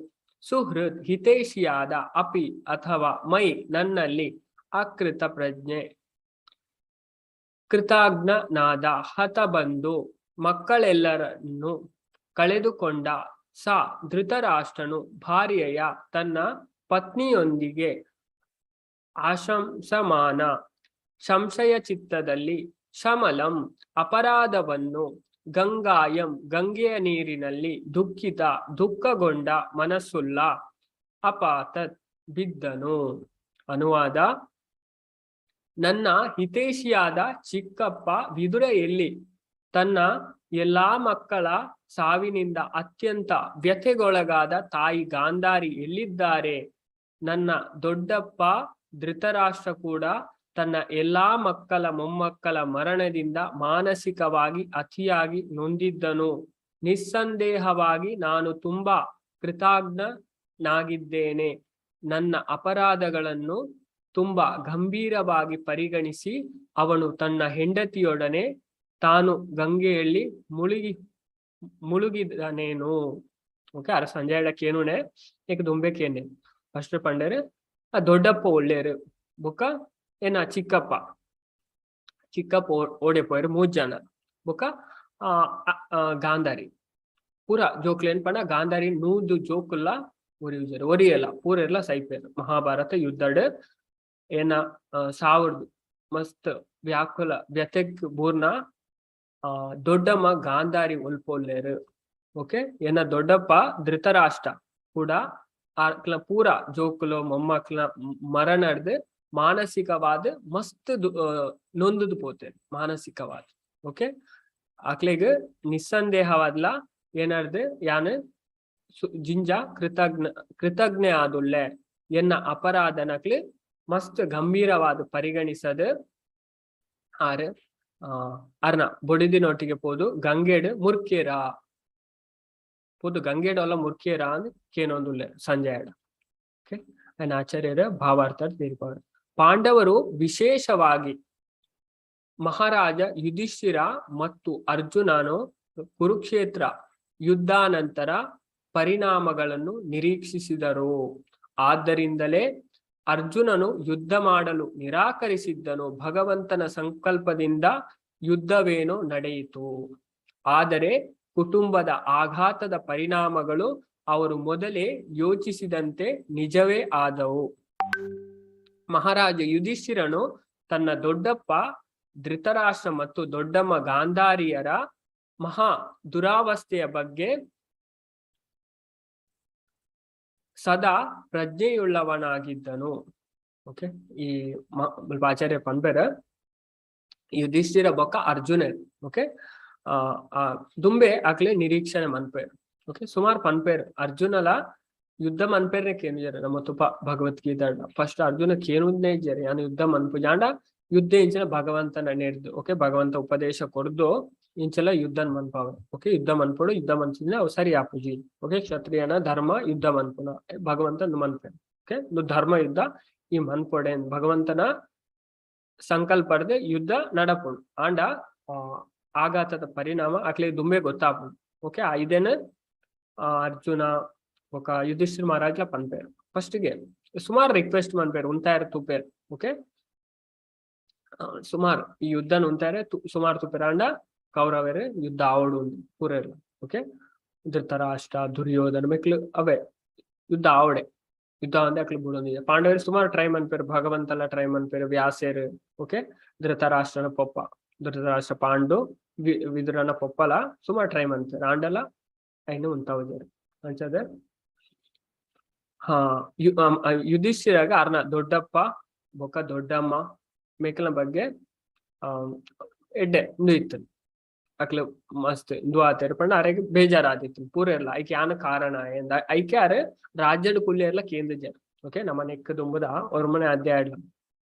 ಸುಹೃತ್ ಹಿತೈಷಿಯಾದ, ಅಪಿ ಅಥವಾ, ಮೈ ನನ್ನಲ್ಲಿ, ಅಕೃತ ಪ್ರಜ್ಞೆ ಕೃತಜ್ಞನಾದ, ಹತಬಂಧು ಮಕ್ಕಳೆಲ್ಲರನ್ನು ಕಳೆದುಕೊಂಡ, ಸ ಧೃತರಾಷ್ಟ್ರನು, ಭಾರ್ಯೆಯ ತನ್ನ ಪತ್ನಿಯೊಂದಿಗೆ, ಆಶಂಸಮಾನ ಸಂಶಯ ಚಿತ್ತದಲ್ಲಿ, ಶಮಲಂ ಅಪರಾಧವನ್ನು, ಗಂಗಾಯಂ ಗಂಗೆಯ ನೀರಿನಲ್ಲಿ, ದುಃಖಿತ ದುಃಖಗೊಂಡ ಮನಸ್ಸುಲ್ಲ, ಅಪಾತತ್ ಬಿದ್ದನು. ಅನುವಾದ: ನನ್ನ ಹಿತೈಷಿಯಾದ ಚಿಕ್ಕಪ್ಪ ವಿದುರ ಎಲ್ಲಿ? ತನ್ನ ಎಲ್ಲಾ ಮಕ್ಕಳ ಸಾವಿನಿಂದ ಅತ್ಯಂತ ವ್ಯಥೆಗೊಳಗಾದ ತಾಯಿ ಗಾಂಧಾರಿ ಎಲ್ಲಿದ್ದಾರೆ? ನನ್ನ ದೊಡ್ಡಪ್ಪ ಧೃತರಾಷ್ಟ್ರ ಕೂಡ ತನ್ನ ಎಲ್ಲಾ ಮಕ್ಕಳ ಮೊಮ್ಮಕ್ಕಳ ಮರಣದಿಂದ ಮಾನಸಿಕವಾಗಿ ಅತಿಯಾಗಿ ನೊಂದಿದ್ದನು. ನಿಸ್ಸಂದೇಹವಾಗಿ ನಾನು ತುಂಬಾ ಕೃತಜ್ಞನಾಗಿದ್ದೇನೆ. ನನ್ನ ಅಪರಾಧಗಳನ್ನು ತುಂಬಾ ಗಂಭೀರವಾಗಿ ಪರಿಗಣಿಸಿ ಅವನು ತನ್ನ ಹೆಂಡತಿಯೊಡನೆ ತಾನು ಗಂಗೆಯಲ್ಲಿ ಮುಳುಗಿದನೇನು? ಓಕೆ, ಅರ ಸಂಜಯ್ ಕೇನುನೆ ಏಕ ದುಂಬೆ ಕೇನೆ. ಫಸ್ಟ್ ಪಂಡೇರು ಆ ದೊಡ್ಡಪ್ಪ ಒಳ್ಳೇರು, ಬೊಕ್ಕ ಏನ ಚಿಕ್ಕಪ್ಪ ಚಿಕ್ಕಪ್ಪ ಓಡೆ ಪೋಯರು ಮೂರ್ ಜನ, ಬೊಕ್ಕ ಆ ಗಾಂಧಾರಿ ಪೂರ ಜೋಕ್ಲೇನ್ ಪಂಡ ಗಾಂಧಾರಿ 100 ಜೋಕುಲ್ಲ ಒರಿಯುಜರು ಒರಿಯಲ್ಲ, ಪೂರೆಲ್ಲ ಸೈಪೇರು ಮಹಾಭಾರತ ಯುದ್ಧಡ್. ಏನ ಸಾವಿರದ ಮಸ್ತ್ ವ್ಯಾಕುಲ ವ್ಯಥೆಕ್ ಬೂರ್ನ ಆ ದೊಡ್ಡಮ್ಮ ಗಾಂಧಾರಿ ಒಲ್ಪೊಲ್ಲೇರು. ಓಕೆ, ಏನ ದೊಡ್ಡಪ್ಪ ಧೃತರಾಷ್ಟ್ರ ಕೂಡ ಆಕ್ಲ ಪೂರ ಜೋಕುಲು ಮೊಮ್ಮಕ್ಲ ಮರಣಡ್ದು ಮಾನಸಿಕವಾದ ಮಸ್ತ್ ನೊಂದುದು ಪೋತೇರು ಮಾನಸಿಕವಾದ. ಓಕೆ, ಆಕ್ಲೆಗ್ ನಿಸ್ಸಂದೇಹವಾದ್ಲ ಏನಾರ್ದು ಯಾನ್ ಜಿಂಜ ಕೃತಜ್ಞ ಆದುಲ್ಲೆ. ಎನ್ನ ಅಪರಾಧನಕ್ಲು ಮಸ್ತ್ ಗಂಭೀರವಾದ ಪರಿಗಣಿಸದು ಆರ್ ಅರ್ನ ಬೊಡಿದಿನೊಟ್ಟಿಗೆ ಪೋದು ಗಂಗೆಡ್ ಮುರ್ಕೇರ ಪೋದು ಗಂಗೆಡ್ ಅಲ್ಲ ಮುರ್ಕೇರ ಅಂದ್ ಕೇನೊಂದುಲ್ಲೆ ಸಂಜಯಡ. ಓಕೆ, ಆಚಾರ್ಯರ ಭಾವಾರ್ಥ ತೀರ್ಪವರು. ಪಾಂಡವರು ವಿಶೇಷವಾಗಿ ಮಹಾರಾಜ ಯುಧಿಷ್ಠಿರ ಮತ್ತು ಅರ್ಜುನನು ಕುರುಕ್ಷೇತ್ರ ಯುದ್ಧಾನಂತರ ಪರಿಣಾಮಗಳನ್ನು ನಿರೀಕ್ಷಿಸಿದರು. ಆದ್ದರಿಂದಲೇ ಅರ್ಜುನನು ಯುದ್ಧ ಮಾಡಲು ನಿರಾಕರಿಸಿದ್ದನು. ಭಗವಂತನ ಸಂಕಲ್ಪದಿಂದ ಯುದ್ಧವೇನೋ ನಡೆಯಿತು, ಆದರೆ ಕುಟುಂಬದ ಆಘಾತದ ಪರಿಣಾಮಗಳು ಅವರು ಮೊದಲೇ ಯೋಚಿಸಿದಂತೆ ನಿಜವೇ ಆದವು. ಮಹಾರಾಜ ಯುಧಿಷ್ಠಿರನು ತನ್ನ ದೊಡ್ಡಪ್ಪ ಧೃತರಾಷ್ಟ್ರ ಮತ್ತು ದೊಡ್ಡಮ್ಮ ಗಾಂಧಾರಿಯರ ಮಹಾ ದುರಾವಸ್ಥೆಯ ಬಗ್ಗೆ ಸದಾ ಪ್ರಜ್ಞೆಯುಳ್ಳವನಾಗಿದ್ದನು. ಓಕೆ, ಈ ಆಚಾರ್ಯ ಪನ್ಪೆರ್ ಯುಧಿಷ್ಠಿರ ಬೊಕ್ಕ ಅರ್ಜುನನ್. ಓಕೆ, ಆ ದುಂಬೆ ಅಕ್ಲೆ ನಿರೀಕ್ಷಣೆ ಮನ್ಪೇರ್. ಓಕೆ, ಸುಮಾರು ಪನ್ಪೇರ್ ಅರ್ಜುನಲ ಯುದ್ಧ ಮನ್ಪೇರ್ನೆ ಕೇನುಜಾರೆ. ನಮ್ಮ ತುಪ ಭಗವದ್ಗೀತಾ ಫಸ್ಟ್ ಅರ್ಜುನ ಕೇನುದ್ನೇ ಇಜ್ಜಾರೆ, ಯಾನ್ ಯುದ್ಧ ಮನ್ಪು ಜಾಂಡ ಯುದ್ಧ ಇಂಚಿನ ಭಗವಂತನ ನೆರ್ದು. ಓಕೆ, ಭಗವಂತ ಉಪದೇಶ ಕೊರ್ದು ಇಂಚಲ ಯುದ್ಧನ್ ಮನ್ಪಾವೆ. ಓಕೆ, ಯುದ್ಧ ಮನ್ಪೊಡು, ಯುದ್ಧ ಮನ್ಸಿನ ಅವು ಸರಿ ಆಪುಜಿ. ಓಕೆ, ಕ್ಷತ್ರಿಯನ ಧರ್ಮ ಯುದ್ಧ ಮನ್ಪುನ ಭಗವಂತ ಮನ್ಪೆ. ಓಕೆ, ಧರ್ಮ ಯುದ್ಧ ಈ ಮನ್ಪೊಡೆ ಭಗವಂತನ ಸಂಕಲ್ಪರ್ದೆ ಯುದ್ಧ ನಡಪುಂಡು. ಆಂಡ ಆಘಾತದ ಪರಿಣಾಮ ಅಕ್ಲೆ ದುಂಬೆ ಗೊತ್ತಾಪುಂಡು. ಓಕೆ, ಆ ಇದೇನ ಅರ್ಜುನ ಬೊಕ ಯುಧಿಷ್ಠಿರ ಮಹಾರಾಜ್ಲ ಪನ್ಪೇರ್. ಫಸ್ಟ್ ಗೆ ಸುಮಾರು ರಿಕ್ವೆಸ್ಟ್ ಮನ್ಪೇರ್, ಉಂತಾಯರ್ ತೂಪೇರ್. ಓಕೆ, ಸುಮಾರು ಈ ಯುದ್ಧನ ಉಂತಾಯರೆ ಸುಮಾರು ತೂಪೇರ್. ಆಂಡ ಕೌರವೆರ್ ಯುದ್ಧ ಆವೊಡು ಪೂರೆರ್ಲ. ಓಕೆ, ಧೃತರಾಷ್ಟ್ರ ದುರ್ಯೋಧನ ಮೆಕ್ಲು ಅವೇ ಯುದ್ಧ ಆವಡೆ, ಯುದ್ಧ ಅಂದ್ರೆ ಅಕ್ಲು ಬುಡೊಂದಿದೆ. ಪಾಂಡವರು ಸುಮಾರು ಟ್ರೈ ಮನ್ಪೇರ್, ಭಗವಂತಲ ಟ್ರೈ ಮನ್ಪೇರ್, ವ್ಯಾಸೇರ್. ಓಕೆ, ಧೃತರಾಷ್ಟ್ರನ ಪೊಪ್ಪ ಧೃತರಾಷ್ಟ್ರ ಪಾಂಡು ವಿದುರನ ಪೊಪ್ಪಲ ಸುಮಾರು ಟ್ರೈ ಮನ್ಪೇರ್, ಆಂಡಲ ಐನು ಉಂತಾವುಜೆರ್. ಅಂಚದೆ ಹಾ ಯುಧಿಷ್ಠಿರಾಗ ಅರ್ನ ದೊಡ್ಡಪ್ಪ ಬೊಕ್ಕ ದೊಡ್ಡಮ್ಮ ಮೇಕಲ್ನ ಬಗ್ಗೆ ಎಡ್ಡೆ ಇಂದು ಇತ್ತು. ಅಕ್ಲು ಮಸ್ತ್ ಇಂದು ಆತೇರ್ ಪಂಡ ಅರೆಗ್ ಬೇಜಾರಾದಿತ್ತು ಪೂರ ಇರ್ಲ ಐಕೆ ಯಾನ ಕಾರಣ ಎಂದ ಐಕೆ ಅರೆ ರಾಜ್ಯಡ್ ಕುಲ್ಲೇರ್ಲ ಕೇಂದ್ರಜರ್. ಓಕೆ, ನಮ್ಮ ನೆಕ್ ದುಂಬುದ ಒರ್ಮನೆ ಅಧ್ಯಾಯ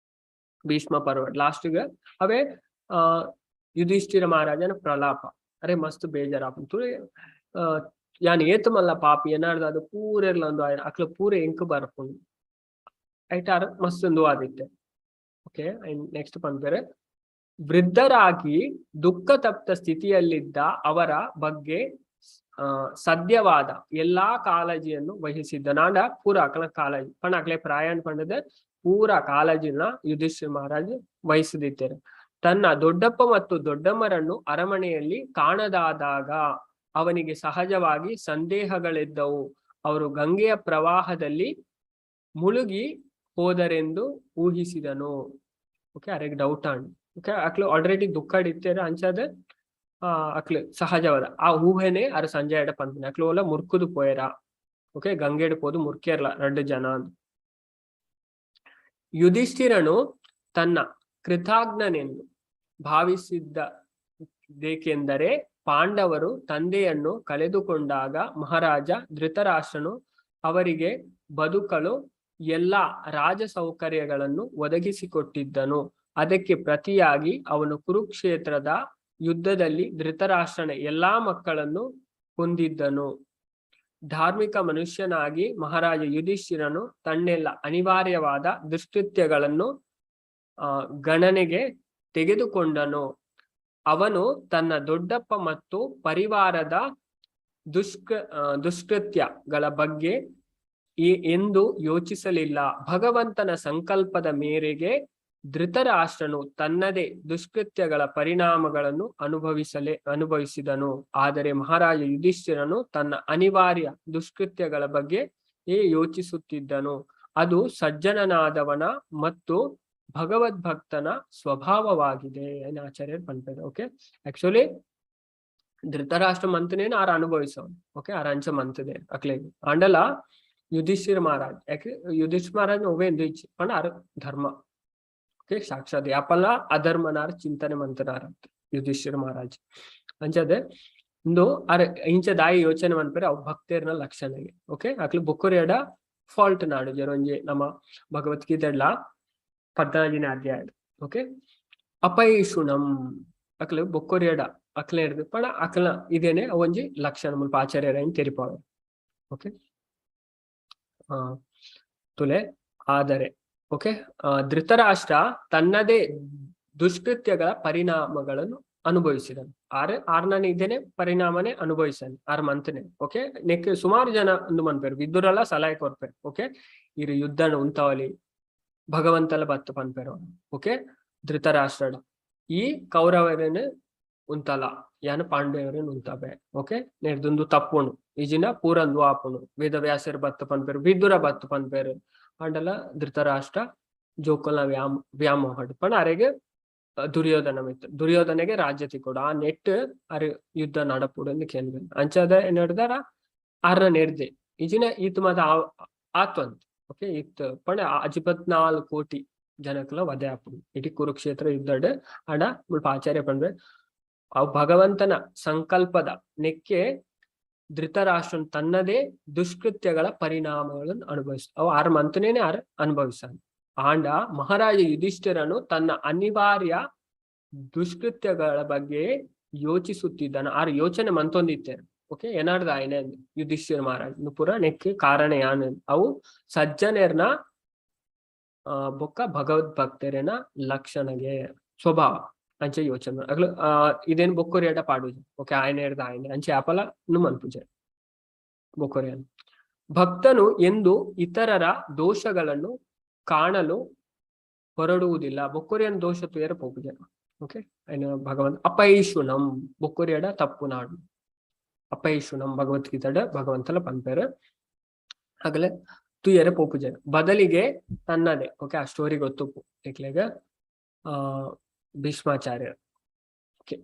ಭೀಷ್ಮ ಪರ್ವ ಲಾಸ್ಟ್ ಗೆ ಅವೇ ಯುಧಿಷ್ಠಿರ ಮಹಾರಾಜನ ಪ್ರಲಾಪ ಅರೆ ಮಸ್ತ್ ಬೇಜಾರಾಪುಂಡು. ಯಾನ್ ಏತ್ ಮಲ್ಲ ಪಾಪಿ ಏನಾರ್ದ ಅದು ಪೂರೆರ್ಲ ಒಂದು ಅಕ್ಲು ಪೂರ ಎಂಕ್ ಬರ್ಪುಂಡು ಐಟ್ ಆರ್ ಮಸ್ತ್ ಒಂದು ಆದಿತ್ತೆ. ಓಕೆ, ನೆಕ್ಸ್ಟ್ ಪನ್ಪೆರ್ ವೃದ್ಧರಾಗಿ ದುಃಖ ತಪ್ತ ಸ್ಥಿತಿಯಲ್ಲಿದ್ದ ಅವರ ಬಗ್ಗೆ ಸದ್ಯವಾದ ಎಲ್ಲಾ ಕಾಳಜಿಯನ್ನು ವಹಿಸಿದ್ದ. ನಾಂಡ ಪೂರ ಅಕಲ ಕಾಳಜಿ ಪಂಡ ಅಕ್ಲೆ ಪ್ರಾಯಣ ಪಂಡದ ಪೂರ ಕಾಳಜಿನ ಯುಧಿಷ್ಠಿರ ಮಹಾರಾಜ್ ವಹಿಸದಿದ್ದಾರೆ. ತನ್ನ ದೊಡ್ಡಪ್ಪ ಮತ್ತು ದೊಡ್ಡಮ್ಮರನ್ನು ಅರಮನೆಯಲ್ಲಿ ಕಾಣದಾದಾಗ ಅವನಿಗೆ ಸಹಜವಾಗಿ ಸಂದೇಹಗಳಿದ್ದವು. ಅವರು ಗಂಗೆಯ ಪ್ರವಾಹದಲ್ಲಿ ಮುಳುಗಿ ಹೋದರೆಂದು ಊಹಿಸಿದನು. ಓಕೆ, ಅರೆಗ್ ಡೌಟ್ ಆಂಡ್. ಓಕೆ, ಅಕ್ಲು ಆಲ್ರೆಡಿ ದುಃಖ ಇತ್ತೇರ ಅಂಚಾದ ಅಕ್ಲು ಸಹಜವಾದ ಆ ಊಹೆನೆ ಅರ ಸಂಜಯಡ ಪನ್ಪಿನ ಅಕ್ಲು ಓಲ ಮುರ್ಕುದು ಪೋಯರ. ಓಕೆ, ಗಂಗೆಡ್ ಪೋದು ಮುರ್ಕೇರ್ಲ ರಡ್ಡು ಜನ. ಯುಧಿಷ್ಠಿರನು ತನ್ನ ಕೃತಜ್ಞನೆಂದು ಭಾವಿಸಿದ್ದ ಏಕೆಂದರೆ ಪಾಂಡವರು ತಂದೆಯನ್ನು ಕಳೆದುಕೊಂಡಾಗ ಮಹಾರಾಜ ಧೃತರಾಷ್ಟ್ರನು ಅವರಿಗೆ ಬದುಕಲು ಎಲ್ಲಾ ರಾಜ ಸೌಕರ್ಯಗಳನ್ನು ಒದಗಿಸಿಕೊಟ್ಟಿದ್ದನು. ಅದಕ್ಕೆ ಪ್ರತಿಯಾಗಿ ಅವನು ಕುರುಕ್ಷೇತ್ರದ ಯುದ್ಧದಲ್ಲಿ ಧೃತರಾಷ್ಟ್ರನ ಎಲ್ಲಾ ಮಕ್ಕಳನ್ನು ಕೊಂದಿದ್ದನು. ಧಾರ್ಮಿಕ ಮನುಷ್ಯನಾಗಿ ಮಹಾರಾಜ ಯುಧಿಷ್ಠಿರನು ತನ್ನೆಲ್ಲ ಅನಿವಾರ್ಯವಾದ ದುಷ್ಕೃತ್ಯಗಳನ್ನು ಗಣನೆಗೆ ತೆಗೆದುಕೊಂಡನು. ಅವನು ತನ್ನ ದೊಡ್ಡಪ್ಪ ಮತ್ತು ಪರಿವಾರದ ದುಷ್ಕೃತ್ಯಗಳ ಬಗ್ಗೆ ಎಂದು ಯೋಚಿಸಲಿಲ್ಲ. ಭಗವಂತನ ಸಂಕಲ್ಪದ ಮೇರೆಗೆ ಧೃತರಾಷ್ಟ್ರನು ತನ್ನದೇ ದುಷ್ಕೃತ್ಯಗಳ ಪರಿಣಾಮಗಳನ್ನು ಅನುಭವಿಸಿದನು. ಆದರೆ ಮಹಾರಾಜ ಯುಧಿಷ್ಠಿರನು ತನ್ನ ಅನಿವಾರ್ಯ ದುಷ್ಕೃತ್ಯಗಳ ಬಗ್ಗೆ ಯೋಚಿಸುತ್ತಿದ್ದನು. ಅದು ಸಜ್ಜನನಾದವನ ಮತ್ತು ಭಗವದ್ಭಕ್ತನ ಸ್ವಭಾವವಾಗಿದೆ ಆಚಾರ್ಯರು ಪನ್ಪೆರ್. ಓಕೆ, ಆಕ್ಚುಲಿ ಧೃತರಾಷ್ಟ್ರ ಮಂತನೇನು ಆರ್ ಅನುಭವಿಸವನು. ಓಕೆ, ಆರ್ ಅಂಚ ಮಂತದೆ ಅಕ್ಲೆಗ್ ಆಂಡಲ ಯುಧಿಷ್ಠಿರ ಮಹಾರಾಜ್, ಯಾಕೆ ಯುಧಿಷ್ಠಿರ ಮಹಾರಾಜ್ ಒವ್ವೆ ಎಂದು ಇಚ್ಚಿ ಪಂಡ ಆರ್ ಧರ್ಮ. ಓಕೆ, ಸಾಕ್ಷಾತ್ ಯಾಪಲ ಅಧರ್ಮನಾರ್ ಚಿಂತನೆ ಮಂತನಾರ ಯುಧಿಷ್ಠಿರ ಮಹಾರಾಜ್. ಅಂಚದೆ ಇಂದು ಅರೆ ಇಂಚ ದಾಯಿ ಯೋಚನೆ ಮನ್ಪೆರೆ ಅವು ಭಕ್ತೇರ್ನ ಲಕ್ಷಣಗೆ. ಓಕೆ, ಅಕ್ಲು ಬೊಕ್ಕುರಿಯಡ ಫಾಲ್ಟ್ ನಾಡು ಜರೊಂಜಿ ನಮ್ಮ ಭಗವದ್ಗೀತೆಡ್ಲ 14ನೇ ಅಧ್ಯಾಯ. ಓಕೆ, ಅಪೈಷುಣಂ ಅಕ್ಲು ಬೊಕ್ಕೊರಿಯಡ ಅಕ್ಲೆ ಹಿಡ್ದು ಪಣ ಅಕ್ಲ ಇದೇನೆ ಒಂಜಿ ಲಕ್ಷಣ ಮುಲ್ಪ ಆಚಾರ್ಯರ ತೆರಿಪಾವೆ. ಓಕೆ, ತುಲೆ ಆದರೆ ಓಕೆ, ಧೃತರಾಷ್ಟ್ರ ತನ್ನದೇ ದುಷ್ಕೃತ್ಯಗಳ ಪರಿಣಾಮಗಳನ್ನು ಅನುಭವಿಸಿದನು. ಆರ್ ಆರ್ನನೆ ಇದೇನೆ ಪರಿಣಾಮನೆ ಅನುಭವಿಸನ್ ಆರ್ ಮಂತನೆ. ಓಕೆ, ನೆಕ್ ಸುಮಾರು ಜನ ಒಂದು ಮನ್ಪೇರು ವಿದ್ದುರಲ್ಲ ಸಲಹೆ ಕೊರ್ಪೇರು. ಓಕೆ, ಇರು ಯುದ್ಧನ ಉಂತಾವಲಿ ಭಗವಂತಲ ಬತ್ತು ಪನ್ಪೆರ್. ಓಕೆ, ಧೃತರಾಷ್ಟ್ರಡ ಈ ಕೌರವರನ್ನು ಉಂತಲ, ಯಾನ್ ಪಾಂಡವರನ್ನು ಉಂತಾಬೆ. ಓಕೆ, ನೆರ್ದುಂದು ತಪ್ಪುಣು ಈಜಿನ ಪೂರಂದು ಆಪುಣು. ವೇದವ್ಯಾಸರು ಬತ್ತು ಪನ್ಪೆರ್, ವಿದುರ ಬತ್ತು ಪನ್ಪೆರ್. ಆಂಡಲ ಧೃತರಾಷ್ಟ್ರ ಜೋಕುಲ್ನ ವ್ಯಾಮೋಹಡ್ ಪಂಡ ಅರೆಗೆ ದುರ್ಯೋಧನ ಮಿತ್ತು ದುರ್ಯೋಧನೆಗೆ ರಾಜ್ಯ ತಿಕ್ಕೊಡು, ಆ ನೆಟ್ ಅರೆ ಯುದ್ಧ ನಡಪುಡು ಎಂದು ಕೇಂದ್ರ. ಅಂಚಾದ ಏನಾಡ್ದಾರ ಆರ್ನ ನೆರ್ದೆ ಈಜಿನ ಈತ್ ಮಾತ ಆತ್ವಂತ. ಓಕೆ, ಇತ್ ಪಂಡ 54 ಕೋಟಿ ಜನಕ್ಲ ವಧೆ ಆಪುಂಡು ಇಡೀ ಕುರುಕ್ಷೇತ್ರ ಯುದ್ಧಡ್. ಆಂಡ ಮುಲ್ಪ ಆಚಾರ್ಯ ಪಂಡ್ರೆ ಅವು ಭಗವಂತನ ಸಂಕಲ್ಪದ ನೆಕ್ಕೆ ಧೃತರಾಷ್ಟ್ರನ್ ತನ್ನದೇ ದುಷ್ಕೃತ್ಯಗಳ ಪರಿಣಾಮಗಳನ್ನು ಅನುಭವಿಸ ಅವು ಆರ್ ಮಂತನೇನೆ ಆರ್ ಅನುಭವಿಸಾನ. ಆಂಡ ಮಹಾರಾಜ ಯುಧಿಷ್ಠಿರನು ತನ್ನ ಅನಿವಾರ್ಯ ದುಷ್ಕೃತ್ಯಗಳ ಬಗ್ಗೆ ಯೋಚಿಸುತ್ತಿದ್ದಾನ. ಆರ್ ಯೋಚನೆ ಮಂತೊಂದಿತ್ತೇನೆ. ಓಕೆ, ಏನಾರ್ದ ಆಯ್ನೆ ಯುಧಿಷ್ಠಿರ ಮಹಾರಾಜ್ ಪೂರ ನೆಕ್ಕೆ ಕಾರಣ ಯಾನ್ ಅವು ಸಜ್ಜನೆರ್ನ ಬೊಕ್ಕ ಭಗವದ್ ಭಕ್ತರೇನ ಲಕ್ಷಣಗೆ ಸ್ವಭಾವ ಅಂಚೆ ಯೋಚನೆ ಅಗ್ಲು. ಇದೇನ್ ಬೊಕ್ಕೊರಿಯಡ ಪಾಡುಜಿ. ಓಕೆ, ಆಯ್ನೆ ಹಿಡ್ದ ಆಯ್ನೆ ಅಂಚೆ ಅಪಲ ಮನ್ಪುಜೆ ಬೊಕ್ಕೊರಿಯನ್. ಭಕ್ತನು ಎಂದು ಇತರರ ದೋಷಗಳನ್ನು ಕಾಣಲು ಹೊರಡುವುದಿಲ್ಲ. ಬೊಕ್ಕೊರಿಯನ್ ದೋಷ ತುಯರ ಪೋಪುಜೆ. ಓಕೆ, ಐನ ಭಗವಂತ ಅಪೈಶುನಂ ಬೊಕ್ಕೊರಿಯಡ ತಪ್ಪು ನಾಡು ಅಪೈಶುನಂ ಭಗವದ್ಗೀತೆಡ ಭಗವಂತಲ ಪನ್ಪೆರ್. ಅಗಲೆ ತುಯರೆ ಪೋಪುಜೆ, ಬದಲಿಗೆ ತನ್ನದೇ. ಓಕೆ, ಆ ಸ್ಟೋರಿ ಗೊತ್ತುಪ್ಪು ಎಕ್ಲೆಗ್. ಭೀಷ್ಮಾಚಾರ್ಯರು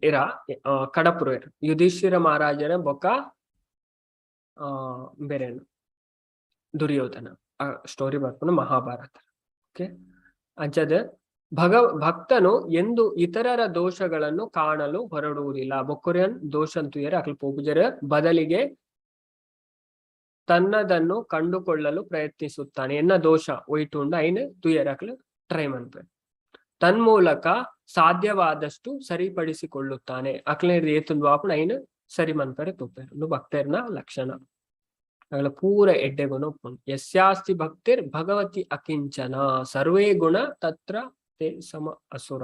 ಇರ ಕಡಪುರು ಯುಧಿಷ್ಠಿರ ಮಹಾರಾಜರ ಬೊಕ್ಕ ಬೇರೆ ದುರ್ಯೋಧನ ಸ್ಟೋರಿ ಬರ್ಪುನು ಮಹಾಭಾರತ. ಓಕೆ, ಅಂಚದ ಭಕ್ತನು ಎಂದು ಇತರರ ದೋಷಗಳನ್ನು ಕಾಣಲು ಹೊರಡುವುದಿಲ್ಲ. ಬೊಕ್ಕೊರಿಯನ್ ದೋಷ ತುಯರೆ ಅಕ್ಲು ಪೋಪುಜರ, ಬದಲಿಗೆ ತನ್ನದನ್ನು ಕಂಡುಕೊಳ್ಳಲು ಪ್ರಯತ್ನಿಸುತ್ತಾನೆ. ಎನ್ನ ದೋಷ ಒಯ್ಟುಂಡು ಐನ್ ತುಯರೆ ಅಕ್ಲು ಟ್ರೈ ಮನ್ಪೆ ತನ್ಮೂಲಕ ಸಾಧ್ಯವಾದಷ್ಟು ಸರಿಪಡಿಸಿಕೊಳ್ಳುತ್ತಾನೆ. ಅಕ್ಲೆ ಏತುಂದು ಆಪುಣ ಐನ್ ಸರಿ ಮನ್ಪೆರೆ ತೂಪೆರ್. ಭಕ್ತರ್ನ ಲಕ್ಷಣ ಅಗಲ ಪೂರ ಎಡ್ಡೆ ಗುಣ ಉಪ್ಪುಂಡು. ಯಸ್ಯಾಸ್ತಿ ಭಕ್ತಿರ್ ಭಗವತಿ ಅಕಿಂಚನ ಸರ್ವೇ ಗುಣ ತತ್ರ ತೇ ಸಮ ಅಸುರ.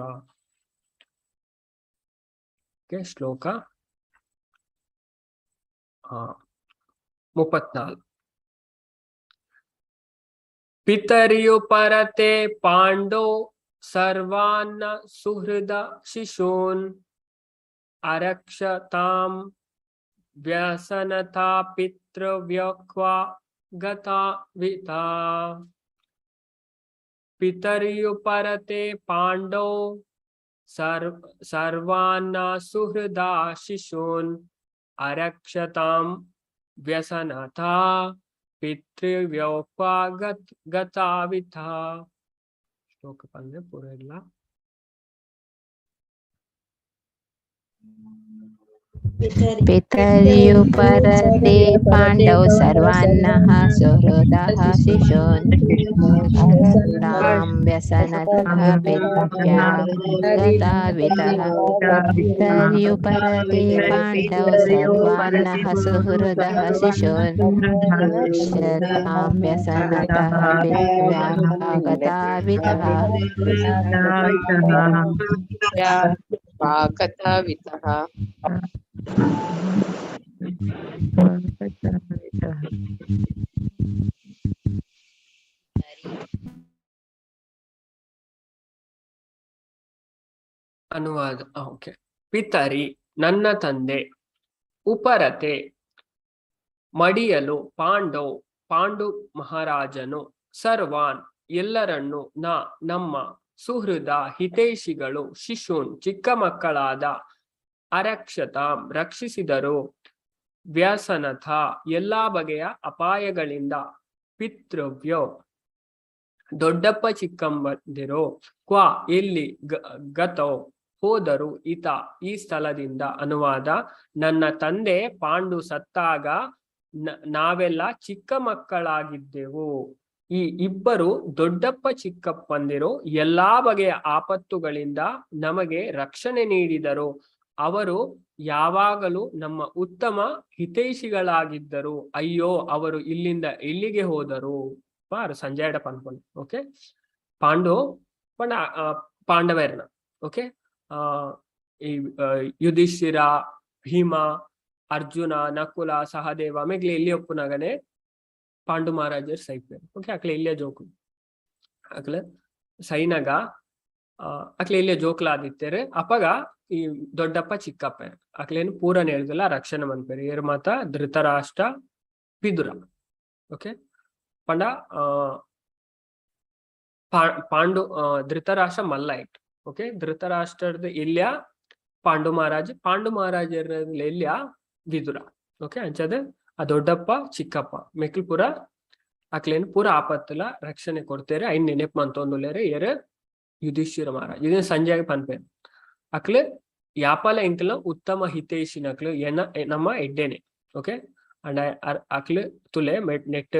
ಓಕೆ, ಶ್ಲೋಕ 34. ಪಿತರಿಯು ಪರತೆ ಪಾಂಡೋ ಸರ್ವಾನ್ನ ಸುಹೃದ ಶಿಶೂನ್ ಅರಕ್ಷತಾಂ ವ್ಯಸನತಾ ಪಿತೃವ್ಯಕ್ವಾ ಗತಾವಿತಾ. ಪಿತರಿಯು ಪರತೆ ಪಾಂಡೋ ಸರ್ವಾನ್ನ ಸುಹೃದ ಶಿಶೂನ್ ಅರಕ್ಷತಾಂ ವ್ಯಸನತಾ ಪಿತೃವ್ಯೋಕ್ವಾ ಗತಾವಿತಾ. ಶ್ಲೋಕ ಪಂದ್ರೆ ಪೂರ ಇಲ್ಲ. पितर्युपरते पाण्डौ सर्वान्नः सुहृदः शिशून् तां व्यसनतः पित्र्या गतावितः। पितर्युपरते पाण्डौ सर्वान्नः सुहृदः शिशून् तां व्यसनतः पित्र्या गतावितः। गतावितः. ಅನುವಾದ. ಓಕೆ, ಪಿತರಿ ನನ್ನ ತಂದೆ, ಉಪರತೆ ಮಡಿಯಲು, ಪಾಂಡವ್ ಪಾಂಡು ಮಹಾರಾಜನು, ಸರ್ವಾನ್ ಎಲ್ಲರನ್ನು, ನ ನಮ್ಮ, ಸುಹೃದ ಹಿತೈಷಿಗಳು, ಶಿಶುನ್ ಚಿಕ್ಕ ಮಕ್ಕಳಾದ, ಅರಕ್ಷತಾಂ ರಕ್ಷಿಸಿದರು, ವ್ಯಸನಥ ಎಲ್ಲಾ ಬಗೆಯ ಅಪಾಯಗಳಿಂದ, ಪಿತೃವ್ಯೋ ದೊಡ್ಡಪ್ಪ ಚಿಕ್ಕಂಬಂದಿರೋ, ಕ್ವಾ ಎಲ್ಲಿ, ಗತೋ ಹೋದರು, ಇತ ಈ ಸ್ಥಳದಿಂದ. ಅನುವಾದ: ನನ್ನ ತಂದೆ ಪಾಂಡು ಸತ್ತಾಗ ನಾವೆಲ್ಲ ಚಿಕ್ಕ ಮಕ್ಕಳಾಗಿದ್ದೆವು. ಈ ಇಬ್ಬರು ದೊಡ್ಡಪ್ಪ ಚಿಕ್ಕಪ್ಪಂದಿರು ಎಲ್ಲಾ ಬಗೆಯ ಆಪತ್ತುಗಳಿಂದ ನಮಗೆ ರಕ್ಷಣೆ ನೀಡಿದರು. ಅವರು ಯಾವಾಗಲೂ ನಮ್ಮ ಉತ್ತಮ ಹಿತೈಷಿಗಳಾಗಿದ್ದರು. ಅಯ್ಯೋ, ಅವರು ಇಲ್ಲಿಂದ ಎಲ್ಲಿಗೆ ಹೋದರು? ಬಾರು ಸಂಜಯಡ ಪನ್ಪುಂಡು. ಓಕೆ, ಪಾಂಡು ಪಂಡ ಪಾಂಡವೆರ್ನ. ಓಕೆ, ಈ ಯುಧಿಷ್ಠಿರ, ಭೀಮ, ಅರ್ಜುನ, ನಕುಲ, ಸಹದೇವ ಮೆಗ್ಲೆ ಎಲ್ಲಿ ಒಪ್ಪುನಗನೆ ಪಾಂಡು ಮಹಾರಾಜರ್ ಸೈಪೆರ್. ಓಕೆ, ಅಕ್ಲೆ ಇಲ್ಯ ಜೋಕುಲು. ಅಕ್ಲೆ ಸೈನಗ ಅಕ್ಲೆ ಇಲ್ಯ ಜೋಕ್ಲಾದಿತ್ತೆರ್. ಅಪಗ ಈ ದೊಡ್ಡಪ್ಪ ಚಿಕ್ಕಪ್ಪ ಅಕ್ಲೇನ್ ಪೂರ ನೇರ್ದಲ ರಕ್ಷಣೆ ಮನ್ಪೆರ್. ಏರ್ ಮಾತ? ಧೃತರಾಷ್ಟ್ರ, ವಿದುರ. ಓಕೆ, ಪಂಡ ಪಾಂಡು ಧೃತರಾಷ್ಟ್ರ ಮಲ್ಲ ಇಟ್. ಓಕೆ, ಧೃತರಾಷ್ಟ್ರದ ಇಲ್ಯ ಪಾಂಡು ಮಹಾರಾಜ್, ಪಾಂಡು ಮಹಾರಾಜರ ಇಲ್ಯ ವಿದುರ. ಓಕೆ, ಅಂಚದ ಆ ದೊಡ್ಡಪ್ಪ ಚಿಕ್ಕಪ್ಪ ಮೆಕ್ಲ್ ಪೂರ ಅಕ್ಲೇನ್ ಪೂರ ಆಪತ್ತುಲ ರಕ್ಷಣೆ ಕೊಡ್ತೇರೆ. ಐನ್ ನೆನಪು ಮಂತೊಂದುಲ್ಲೆರ್ ಏರ್? ಯುಧಿಷ್ಠಿರ ಮಹಾರಾಜ್. ಇದನ್ನ ಸಂಜಯ್ ಪನ್ಪೆರ್, ಅಕ್ಲೆ ಯಾಪಾಲ ಎಂಕಲ್ನ ಉತ್ತಮ ಹಿತೈಷಿನಕ್ಲು, ಎನ ನಮ್ಮ ಎಡ್ಡೆನೆ. ಓಕೆ, ಅಂಡ ಅಕ್ಲು ತುಲೆ ನೆಟ್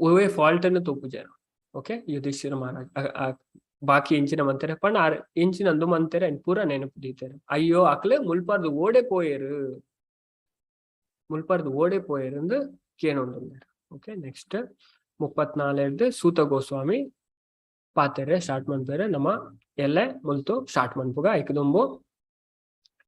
ಒವ್ವೆ ಫಾಲ್ಟ್ ಅನ್ನು ತೂಪುಜೆರ್. ಓಕೆ, ಯುಧಿಷ್ಠಿರ ಮಹಾರಾಜ್ ಬಾಕಿ ಎಂಚಿನ ಮಂತೆರೆ ಪಂಡ ಆರ್ ಎಂಚಿನ ಅಂದು ಮಂತೆರೆ, ಐನ್ ಪೂರ ನೆನಪು ದೀತೆರ್. ಅಯ್ಯೋ, ಅಕ್ಲೆ ಮುಲ್ಪರ್ದು ಓಡೆ ಪೋಯೆರ್, ಮುಲ್ಪರ್ದು ಓಡೆ ಪೋಯೆರ್ ಅಂದ್ ಕೇನೊಂದುಲ್ಲೆರ್. ಓಕೆ, ನೆಕ್ಸ್ಟ್ 34ರ್ದು ಸೂತ ಗೋಸ್ವಾಮಿ ಪಾತೆರೆ ಸ್ಟಾರ್ಟ್ ಮನ್ಪೆರೆ. ನಮ್ಮ ಎಲ್ಲೆ ಮುಲ್ತು ಸ್ಟಾರ್ಟ್ ಮನ್ಪುಗ. ಐಕ್ ದುಂಬು